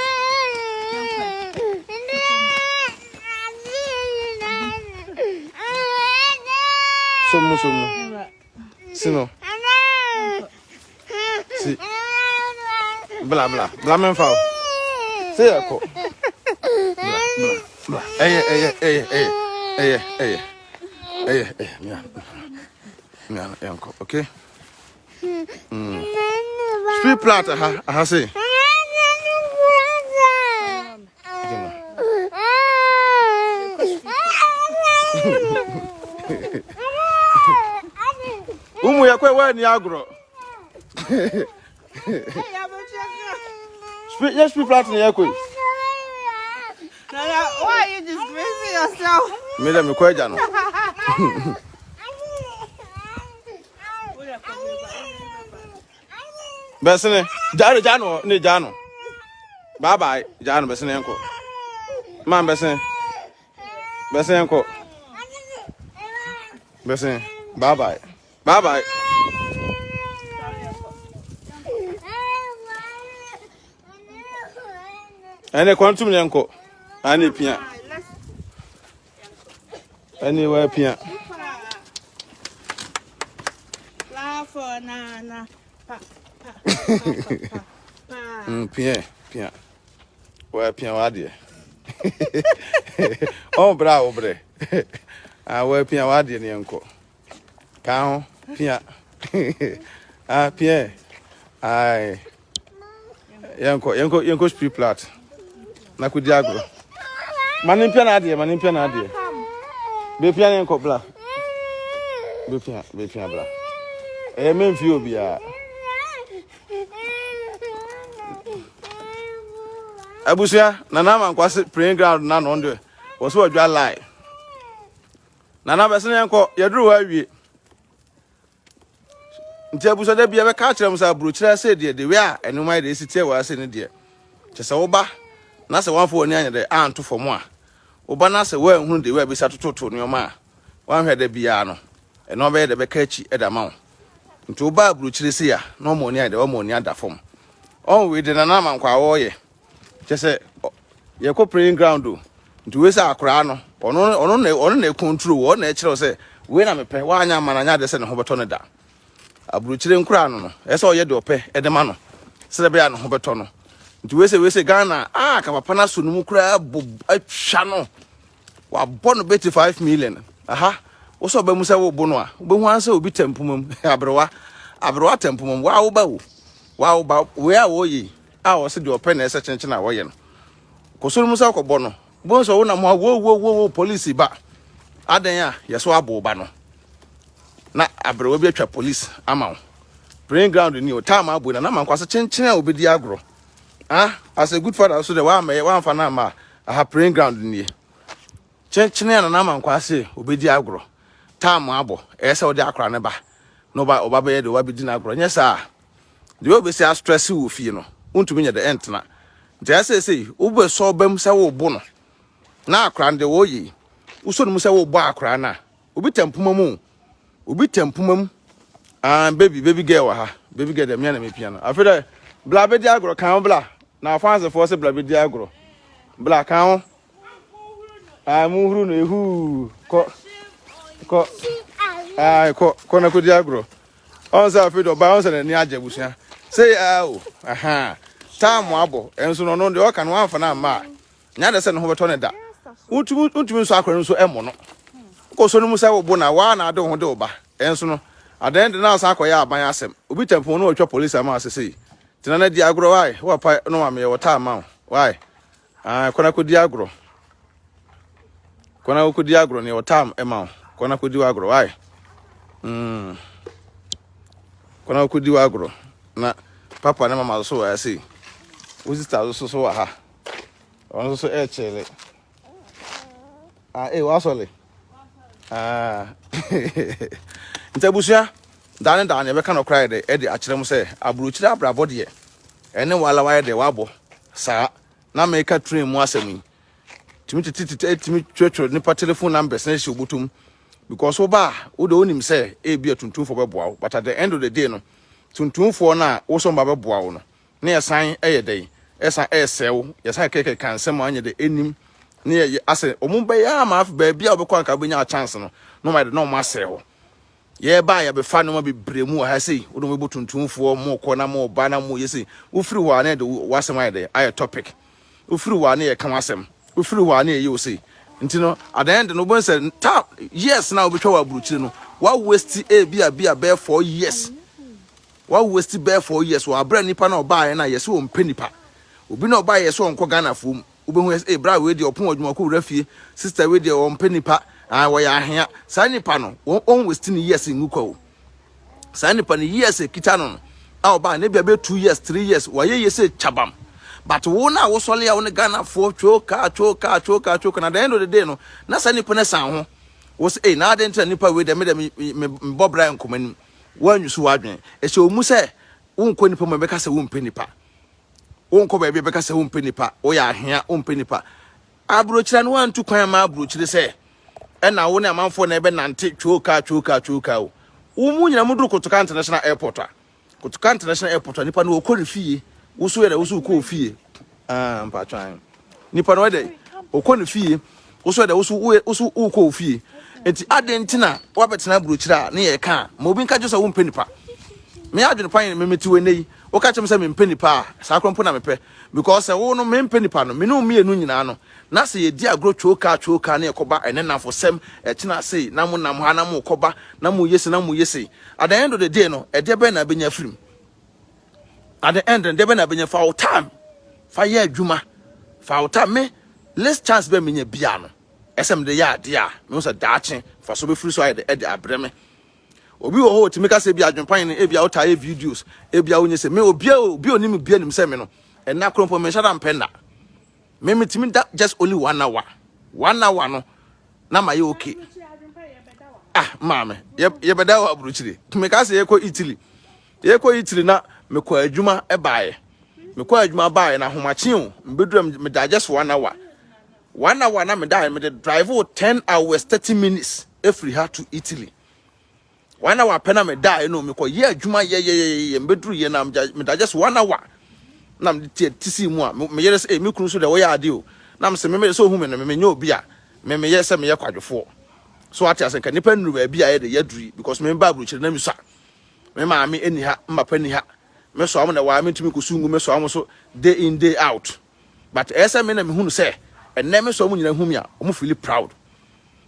Somu somu. Sino. Si. Bla bla. Bla memfa o. Sɛ yɛkɔ. Bla bla bla. Ɛyɛ ɛyɛ ɛyɛ ɛyɛ ɛyɛ ɛyɛ ɛyɛ ɛyɛ mia mia yɛnkɔ okay. Mm. Street plat aha aha se. Umu yɛ kɔ ɛwɔ ani agorɔ. Yɛ street plat na yɛ kɔ yi. Nana, why are you disgracing yourself? Me dɛ mekɔ agya no. Bɛsene, gya no, gya no, ne gya no. Bye bye, gya no, bɛsene nkɔ. Man, bɛsene. Bɛsene nkɔ. Bɛsene, bye bye. Bye bye. Ɛne kwantum ne nkɔ. Ɛne pia. Ɛne wa pia. Pia, pia. Wa pia wa deɛ. Ɔn brɛ a wo brɛ. Ah, wa pia wa deɛ ne nkɔ. Ka ho, pia. Ah, pia. Ai. Yɛnkɔ, yɛnkɔ, yɛnkɔ street plat. Na kodi agorɔ. Ma ne mpia n'adeɛ, ma ne mpia n'adeɛ. Bepia ne nkɔ bla. Bepia, bepia bla. Ɛyɛ memfi obiara. Abusua, Nana Amankwase praying ground na no ɔno wɔ so wadwa lie. Nana bɛsene yɛnkɔ, yɛduru hɔ awie. Nti abusua da bia bɛka akyerɛ mo sɛ aburokyerɛ ase deɛ de wei a ɛnoma yɛ deɛ esi teɛ wɔ ase ne deɛ kyɛ sɛ woba na sɛ wɔamfa w'ani anyɛ dɛ anto fam a woba na sɛ woanhunu de wei a bɛsi atototo nneɛma a woanhwɛ da biara no ɛno bɛyɛ dɛ bɛka akyi ɛde ama wo nti woba aburokyerɛ sei a na ɔma ani ayɛ dɛ ɔma ani ada fam ɔn wei de nana amankwa a wɔreyɛ kyɛ sɛ yɛkɔ praying ground o nti wei sɛ akoraa no ɔno ɔno na ɔno na ɛcontrol wɔ ɔno na ɛkyerɛw sɛ wei na mepɛ woanyɛ ama no anyɛ adeɛ sɛ ne ho bɛtɔ no da aburokyire nkoraa no no ɛsɛ ɔyɛ deɛ ɔpɛ ɛde ma no sɛ ɛbɛyɛ a ne ho bɛtɔ no nti wei sɛ wei sɛ Ghana a ka papa no aso no mu koraa bo atwa no wabɔ no bɛti 5 million aha wo sɛ ɔba mu sɛ wobo no a wobɛhu ara sɛ obi tɛ mpoma mu aberewa aberewa tɛ mpoma mu waa woba wo waa woba wei a wɔyɛ a ɔse deɛ ɔpɛ na ɛsɛ kyenkyen a wɔyɛ no kɔ so no mu sɛ kɔbɔ no bohu sɛ wonam hɔ a wo wo wo wo polisi ba adɛn a yɛso abo ba no na aberewa bi atwa polisi ama wo praying ground ni o time abo na na mankwase kyenkyen a obedi agorɔ ah as a good father so de wa amɛyɛ wa amfa na ama aha praying ground nie kyenkyen a na na mankwase obedi agorɔ time abɔ ɛyɛ sɛ ɔde akora ne ba na ɔba ɔba bɛyɛ de ɔba bɛdi n'agorɔ nyɛ saa Deɛ wobɛsi astrɛse wɔ fie no, wontumi nyɛ dɛ ɛntena. Nti ɛyɛ seesei wobɛsɔ ɔba mu sɛ wobo no na akora no deɛ wɔyɛ yi, wosɔ no mu sɛ wobɔ akora no a, obi tɛ mpoma mu o. Obi tɛ mpoma mu. Ah, baby, baby girl wɔ ha. Baby girl deɛ mea na mepia no. Afei dɛ, bla bɛdi agorɔ, kan ho bla. Na afansefoɔ sɛ bla bɛdi agorɔ. Bla, kan ho. Ah, muhuru no, ehuu. Kɔ, kɔ. Ah, kɔ, kɔ na kɔdi agorɔ. Ɔn sɛ afei de ɔbaa ɔn sɛ n'ani agye abusua. Sɛ yɛ a o, aha. Time abɔ. Ɛnso no ɔno deɛ ɔka no wamfa no amma a. Nya de sɛ ne ho bɛtɔ ne da. Wontumi wontumi nso akora no nso ɛmmɔ no. Wokɔ so no mu sɛ wobo na waa na ade wo ho de wo ba. Ɛnso no adan de na asan akɔyɛ aban asɛm. Obi tɛmpɔn no wɔtwa polisi ama asese yi. Tena na di agorɔ wae. Wo papa no maame yɛ wɔ time ma wo. Wae. Ah, kɔ na kɔdi agorɔ. Kɔ na kɔdi agorɔ ne ɔtam ɛma wo. Kɔ na kɔdi agorɔ wae. Mm. Kɔ na kɔdi agorɔ. Na papa ne mama so wɔ ase. Wo sister so so wɔ ha. Ɔno nso so ɛkyele. Ah, eh, wasɔle. Ah. Nti abusua, daa ne daa ne yɛbɛka no koraa yɛ dɛ ɛde akyerɛ mu sɛ aburokyire abrabɔ deɛ ɛne wala wayɛ dɛ wabɔ saa na meka train mu asɛm yi. Tumi tetetete tumi twerɛtwerɛ nipa telephone numbers na ɛhyɛ obotom because woba a wode wonim sɛ ebi a tuntumfoɔ bɛboa wo, but at the end of the day no, tuntumfoɔ no a wosɔ mba bɛboa wo no na yɛsan ɛyɛ dɛn, ɛsan ɛsɛe wo. Yɛsan kɛkɛ nsɛm a anyɛ dɛ ɛnim ne yɛ asɛ ɔmo bɛyɛ ama afei baabi a wobɛkɔ anka wobɛnya a chance no na ɔmo ayɛ dɛ na ɔmo asɛe hɔ. Yɛba a yɛbɛfa nneɛma bebree mu wɔ ha sei, wode mo bɛbɔ tuntumfoɔ, mo kɔ na mo ba na mo yɛ sei, wofiri hɔ a na yɛde w'asɛm ayɛ dɛ ayɛ topic. Wofiri hɔ a na yɛka w'asɛm, wofiri hɔ a na yɛyɛ wo sei. Nti no, at the end no, wobɛhu sɛ ta years na wobɛtwa wɔ aburokyire no, wa waste ebi a bi a bɛyɛ 4 years, wa waste bɛyɛ 4 years wɔ abere nipa na ɔbaayɛ na yɛsɛ wɔn mpɛ nipa. Obi na ɔbaayɛ sɛ ɔnkɔ Ghanafoɔ mu, wobɛhu yɛ sɛ bra wei deɛ, ɔpɔn adwuma kɔ wura fie, sister wei deɛ, ɔmpɛ nipa, ah, wɔyɛ ahea. Saa nipa no, wɔn ɔn waste ne years ngu kwa o. Saa nipa no, years ekita no a ɔbaa ne bia bɛ 2 years, 3 years, wɔayɛ yie sɛ kyabam. But wo na wosɔle a wo ne Ghanafoɔ two kaa, two kaa, two kaa, two kaa, na the end of the day no, na saa nipa no san ho wo sɛ, na ade ntina nipa wei deɛ, me deɛ, me me bɔ bra nkɔmɔ anim woanyu so w'adwene ɛhyɛ wo mu sɛ wonkɔ nipa mu a, ɛbɛka sɛ wompɛ nipa, wonkɔ baabi a, ɛbɛka sɛ wompɛ nipa, woyɛ ahea, wompɛ nipa. Aburokyerɛ no, wantu kwan ma aburokyerɛ sɛ ɛna wo ne amanfoɔ na ɛbɛnante twoo kaa, twoo kaa, twoo kaa o. Wo mu nyina muduru Kotoka International Airport a, Kotoka International Airport a, nipa no wɔkɔ ne fie, wo so yɛ dɛ wo so wokɔ wo fie. Ah, mpatwan nipa no wɔyɛ ɔkɔ ne fie, wo so yɛ dɛ wo so wokɔ wo fie. Nti ade nti na woabɛtena aburokyerɛ a ne yɛ ka a ma obi nka gye sɛ wompɛ nipa. Me adwene pan me mete wɔ yi, woka kyerɛ me sɛ mempɛ nipa a, saa korɔ mpo na mepɛ, because sɛ wo no mempɛ nipa no, me ne wo mmienu nyinaa no na sɛ yɛdi agorɔ twoo kaa, twoo kaa ne yɛkɔba ɛne namfosɛm ɛkyena sei na mo nam ha na mo kɔba na mo yɛ se na mo yɛ sei, at the end of the day no, ɛdeɛ bɛn na abɛnya firim? At the end no, deɛ bɛn na abɛnya? Fa wo time fa yɛ adwuma, fa wo time. Me last chance bɛ menya bia no, ɛsɛ mede yɛ adeɛ a mehu sɛ daakye fa so bɛfiri so ayɛ de ɛde abrɛ me. Obi wɔ hɔ otumi ka sɛ ebi adwempan no, ebi a wotaa yɛ videos, ebi a wonyɛ sɛ me obi a obi onim bi anim sɛ me no, ɛna koro mpo menhyɛ da mpɛ nna. Me metumi da just only one hour, one hour no na ma yɛ okay. Ah, maame, yɛbɛda wɔ aburokyire. Meka sɛ yɛkɔ Italy, yɛkɔ Italy na mekɔ adwuma baeɛ, mekɔ adwuma baeɛ na ahomakye o, mbɛdura meda just one hour, one hour na meda. Mede drive o 10 hours 30 minutes efiri ha to Italy. One hour pɛ na meda no, mekɔ yɛ adwuma yɛyɛyɛyɛ, mbɛduru yɛ na meda just one hour na mede tie tisi mu a meyere sɛ, me kunu so deɛ, wɔyɛ ade o, na mesɛ me sɛ ohun me no, me menyɛ obi a me meyɛ sɛ meyɛ kwadwofoɔ so ate ase. Nka nipa nnuru baabi a yɛde yɛduru yi because me ba aburokyire na mi sa me maame ani ha, mbapa ni ha, me so amo na waa me ntumi kɔsu ngu me so amo so day in, day out. But ɛyɛ sɛ me na mehunu sɛ ɛnɛ me so ɔmo nyinaa hu me a, ɔmo feel proud.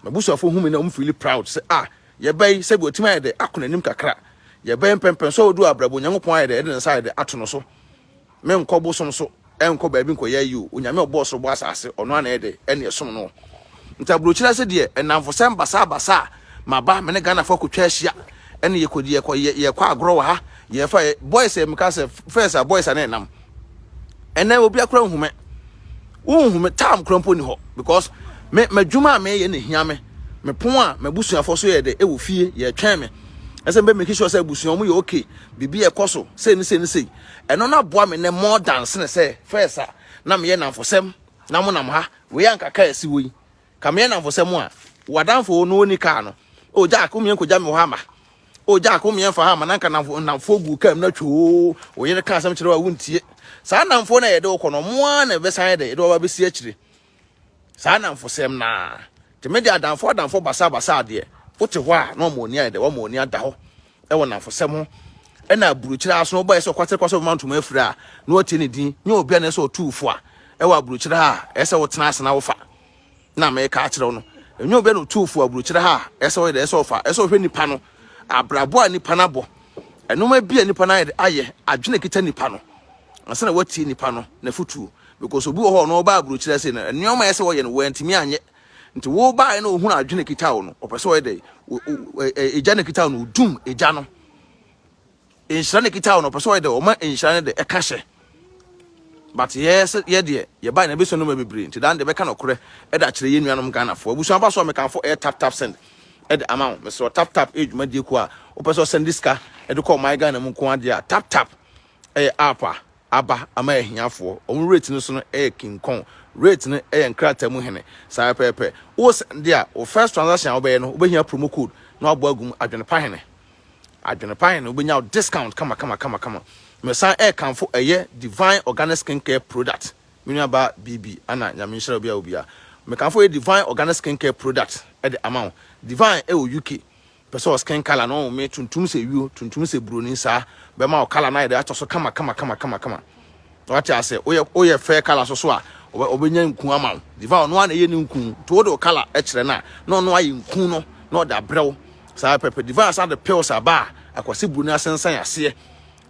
Mabusuafo hu me na ɔmo feel proud sɛ, ah, yɛbɛ yi sɛbi otimi ayɛ dɛ akɔ n'anim kakra, yɛbɛ mpɛmpɛn so odu abrabɔ, Onyankopɔn ayɛ dɛ ɛde ne nsa ayɛ dɛ ato no so. Me nkɔ bosom so, ɛnkɔ baabi nkɔyɛ yi o. Onyame ɔbɔɔ soro bɔ asase, ɔno ana ɛyɛ dɛ ɛne ɛsom no. Nti aburokyerɛ sɛ deɛ ɛnamfosɛm basabasa a maba me ne Ghanafoɔ akɔtwa ahyia ɛne yɛkɔdi yɛkɔ yɛkɔ agorɔ wɔ ha, yɛfa yɛ boys ɛ. Meka sɛ first a boys a ne ɛnam ɛnɛ obi akora nhume, wonhume time kora mpo ni hɔ because me m'adwuma a meyɛ na hia me. Me pon a m'abusuafoɔ so yɛ dɛ ɛwɔ fie yɛtwɛn me, ɛsɛ mbɛ make sure sɛ abusua ɔmo yɛ okay, biribi ɛkɔ so sei ne sei ne sei. Ɛno no aboa me nɛ more than sene sɛ first a na meyɛ namfosɛm na mo nam ha wei ankaka ɛsi wɔ yi ka meyɛ namfosɛm a wadamfo no oni kaa no o, Jack, wo mmiɛ nkɔgya me wɔ ha ma o, Jack, wo mmiɛ mfa ha ma na nka namfo namfo gu kaa mu na twoo wo yere ka asɛm kyerɛ wo a wontie. Saa namfo na yɛde wo kɔ no, ɔmo ara na ɛbɛsan yɛ dɛ yɛde wɔba bɛsi akyire saa namfosɛm naa. Nti me de adamfo adamfo basabasa adeɛ wote hɔ a na ɔmo ani ayɛ dɛ, ɔmo ani ada hɔ ɛwɔ namfosɛm ho. Ɛna aburokyire aso ɔbɔ yɛ sɛ ɔkwatere kwa sɛ ɔbɛma ntoma afiri a na watie ne din nyɛ obi a na ɛsɛ ɔtuu fo a ɛwɔ aburokyire ha a ɛsɛ wotena ase na wofa na mɛka akyerɛ wo no. Ɛnyɛ obi a na ɔtuu fo aburokyire ha a ɛsɛ ɔyɛ dɛ ɛsɛ ɔfa, ɛsɛ ɔhwɛ nipa no abrabɔ a nipa no abɔ, ɛnoma bi a nipa no ayɛ dɛ ayɛ, adwene kita nipa no ansa na watie nipa no n'afotuo, because obi wɔ hɔ a ɔno ɔba aburokyire ase no, nneɛma a ɛsɛ wɔyɛ no wɔntumi anyɛ. Nti wo baeɛ na ohunu adwene kita wo no, ɔpɛ sɛ ɔyɛ dɛ egya no kita wo no, odum egya no. Nhyira no kita wo no, ɔpɛ sɛ ɔyɛ dɛ ɔma nhyira no de ɛka hyɛ. But yɛ sɛ yɛ deɛ yɛbaeɛ na ebɛsua nneɛma bebree, nti dan de bɛka nɔkorɛ ɛde akyerɛ yɛn nuanom Ghanafoɔ. Abusua ba so a mekamfo ɛyɛ Tap Tap Send ɛde ama wo. Mesrɛ, Tap Tap ɛyɛ dwumadie ko a wopɛ sɛ ɔsend sika ɛde kɔ ɔman Ghana mu nko adeɛ a, Tap Tap ɛyɛ app a aba ama ahiafoɔ. Wɔn rate no so no yɛ King Kong. Rate no yɛ nkrataa mu hene. Saa pɛpɛɛpɛ. Wo send a, wo first transaction a wobɛyɛ no, wobɛhia promo code na wabɔ agu mu Adwene Pa Hene. Adwene Pa Hene, wobɛnya wo discount kama kama kama kama. Mesan ɛrekamfo ɛyɛ Divine Organic Skin Care product. Me nua baa BB ana Nyame nhyira obi a obia. Mekamfo ɛyɛ Divine Organic Skin Care product ɛde ama wo. Divine ɛwɔ UK. Pɛ sɛ ɔ skin color no me tuntum sɛ wio, tuntum sɛ broni saa. Bɛma wo color no ayɛ dɛ atɔ so kama kama kama kama kama. Wate ase? Woyɛ woyɛ fair color so so a, ɔbɛnya nku ama wo. Divine ɔno ara na ɛyɛ ne nku. Nti wode wo color kyerɛ no a, na ɔno ayɛ nku no na ɔde abrɛ wo. Saa pɛpɛ. Divine asan de pills aba a akwasi broni asensan aseɛ.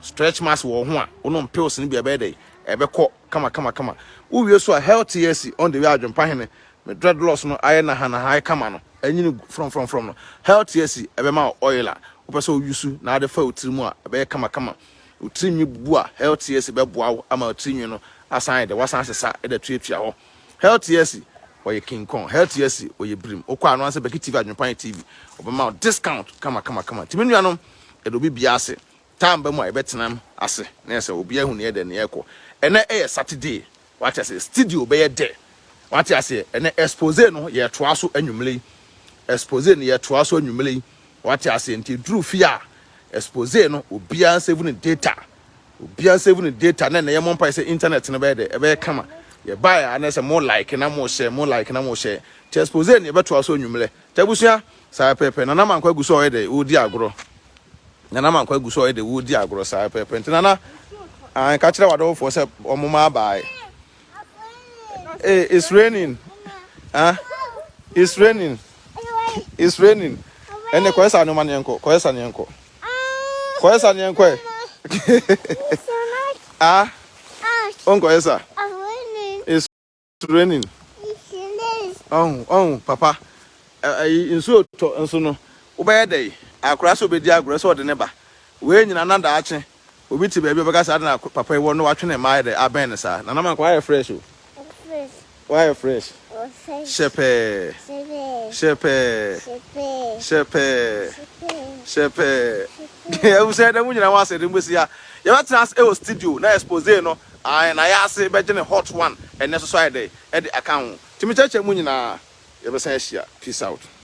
Stretch marks wɔ wo ho a, wonom pills no bi a ɛbɛyɛ dɛ ɛbɛkɔ kama kama kama. Wowie so a, Health TSC on the way Adwempa Hene me dreadlocks no ayɛ nahanaha ayɛ kama no, anyini frɔmfrɔmfrɔm no. Health TSC ɛbɛma wo oil a wopɛ sɛ wo use na ade fa wo tiri mu a ɛbɛyɛ kama kama. Wo tiri nwi bubu a, Health TSC bɛboa wo ama wo tiri nwi no asan ayɛ dɛ, wasan asesa de atuatua hɔ. Health TSC ɔyɛ King Kong, Health TSC ɔyɛ birim. Wokɔ a no ara sɛ Becky TV Adwempa TV, ɔbɛma wo discount kama kama kama. Nti me nuanom, yɛda obi biara ase. Time ba mu a yɛbɛtena ase na yɛ sɛ obiara hu nea ɛdɛ nea ɛkɔ. Ɛnɛ ɛyɛ Saturday, wate aseɛ, studio bɛyɛ dɛ, wate aseɛ. Ɛnɛ expose no yɛtoa so anwummerɛ yi, expose no yɛtoa so anwummerɛ yi, wate aseɛ. Nti duru fie a expose no obiara nsave ne data, obiara nsave ne data na ɛnɛ yɛmmɔ mpae sɛ internet no bɛyɛ dɛ, ɛbɛyɛ kama. Yɛbaeɛ a na sɛ mo like na mo share, mo like na mo share. Nti expose no yɛbɛtoa so anwummerɛ. Nti abusua, saa pɛpɛ. Nana Mankwa gu so a ɔyɛ dɛ, ɔredi agorɔ. Nana Mankwa gu so a ɔyɛ dɛ, ɔredi agorɔ saa pɛpɛ. Nti Nana, ka kyerɛ w'adɔfoɔ sɛ wɔn ma abae. Hey, it's raining. Huh? It's raining. It's raining. Ɛnɛ kɔyɛ saa nneɛma ne yɛnkɔ. Kɔyɛ saa ne yɛnkɔ. Kɔyɛ saa ne yɛnkɔ ɛ. Ah? Ɔnkɔyɛ saa. It's raining. Ɔho, ɔho, papa. Ɛyi nsuo tɔ nso no, wobɛyɛ dɛ akora sɛ obɛdi agorɔ sɛ ɔde ne ba. Wei nyina na daakye obi te baabi a ɔbɛka sɛ ade na papa yi wɔ no watwe ne mma ayɛ dɛ abɛn no saa. Nana Mankwa wayɛ fresh o. Wayɛ fresh. Hyɛ pɛɛ. Hyɛ pɛɛ. Hyɛ pɛɛ. Hyɛ pɛɛ. Abusua yɛda mo nyinaa mo ase de mo bɛsi ha. Yɛbɛtena ase wɔ studio na expose no ae na yɛase bɛgye ne hot one ɛnɛ nso so ayɛ dɛ ɛde aka ho. Nti mekyerɛkyerɛ mo nyinaa yɛbɛsan ahyia. Peace out.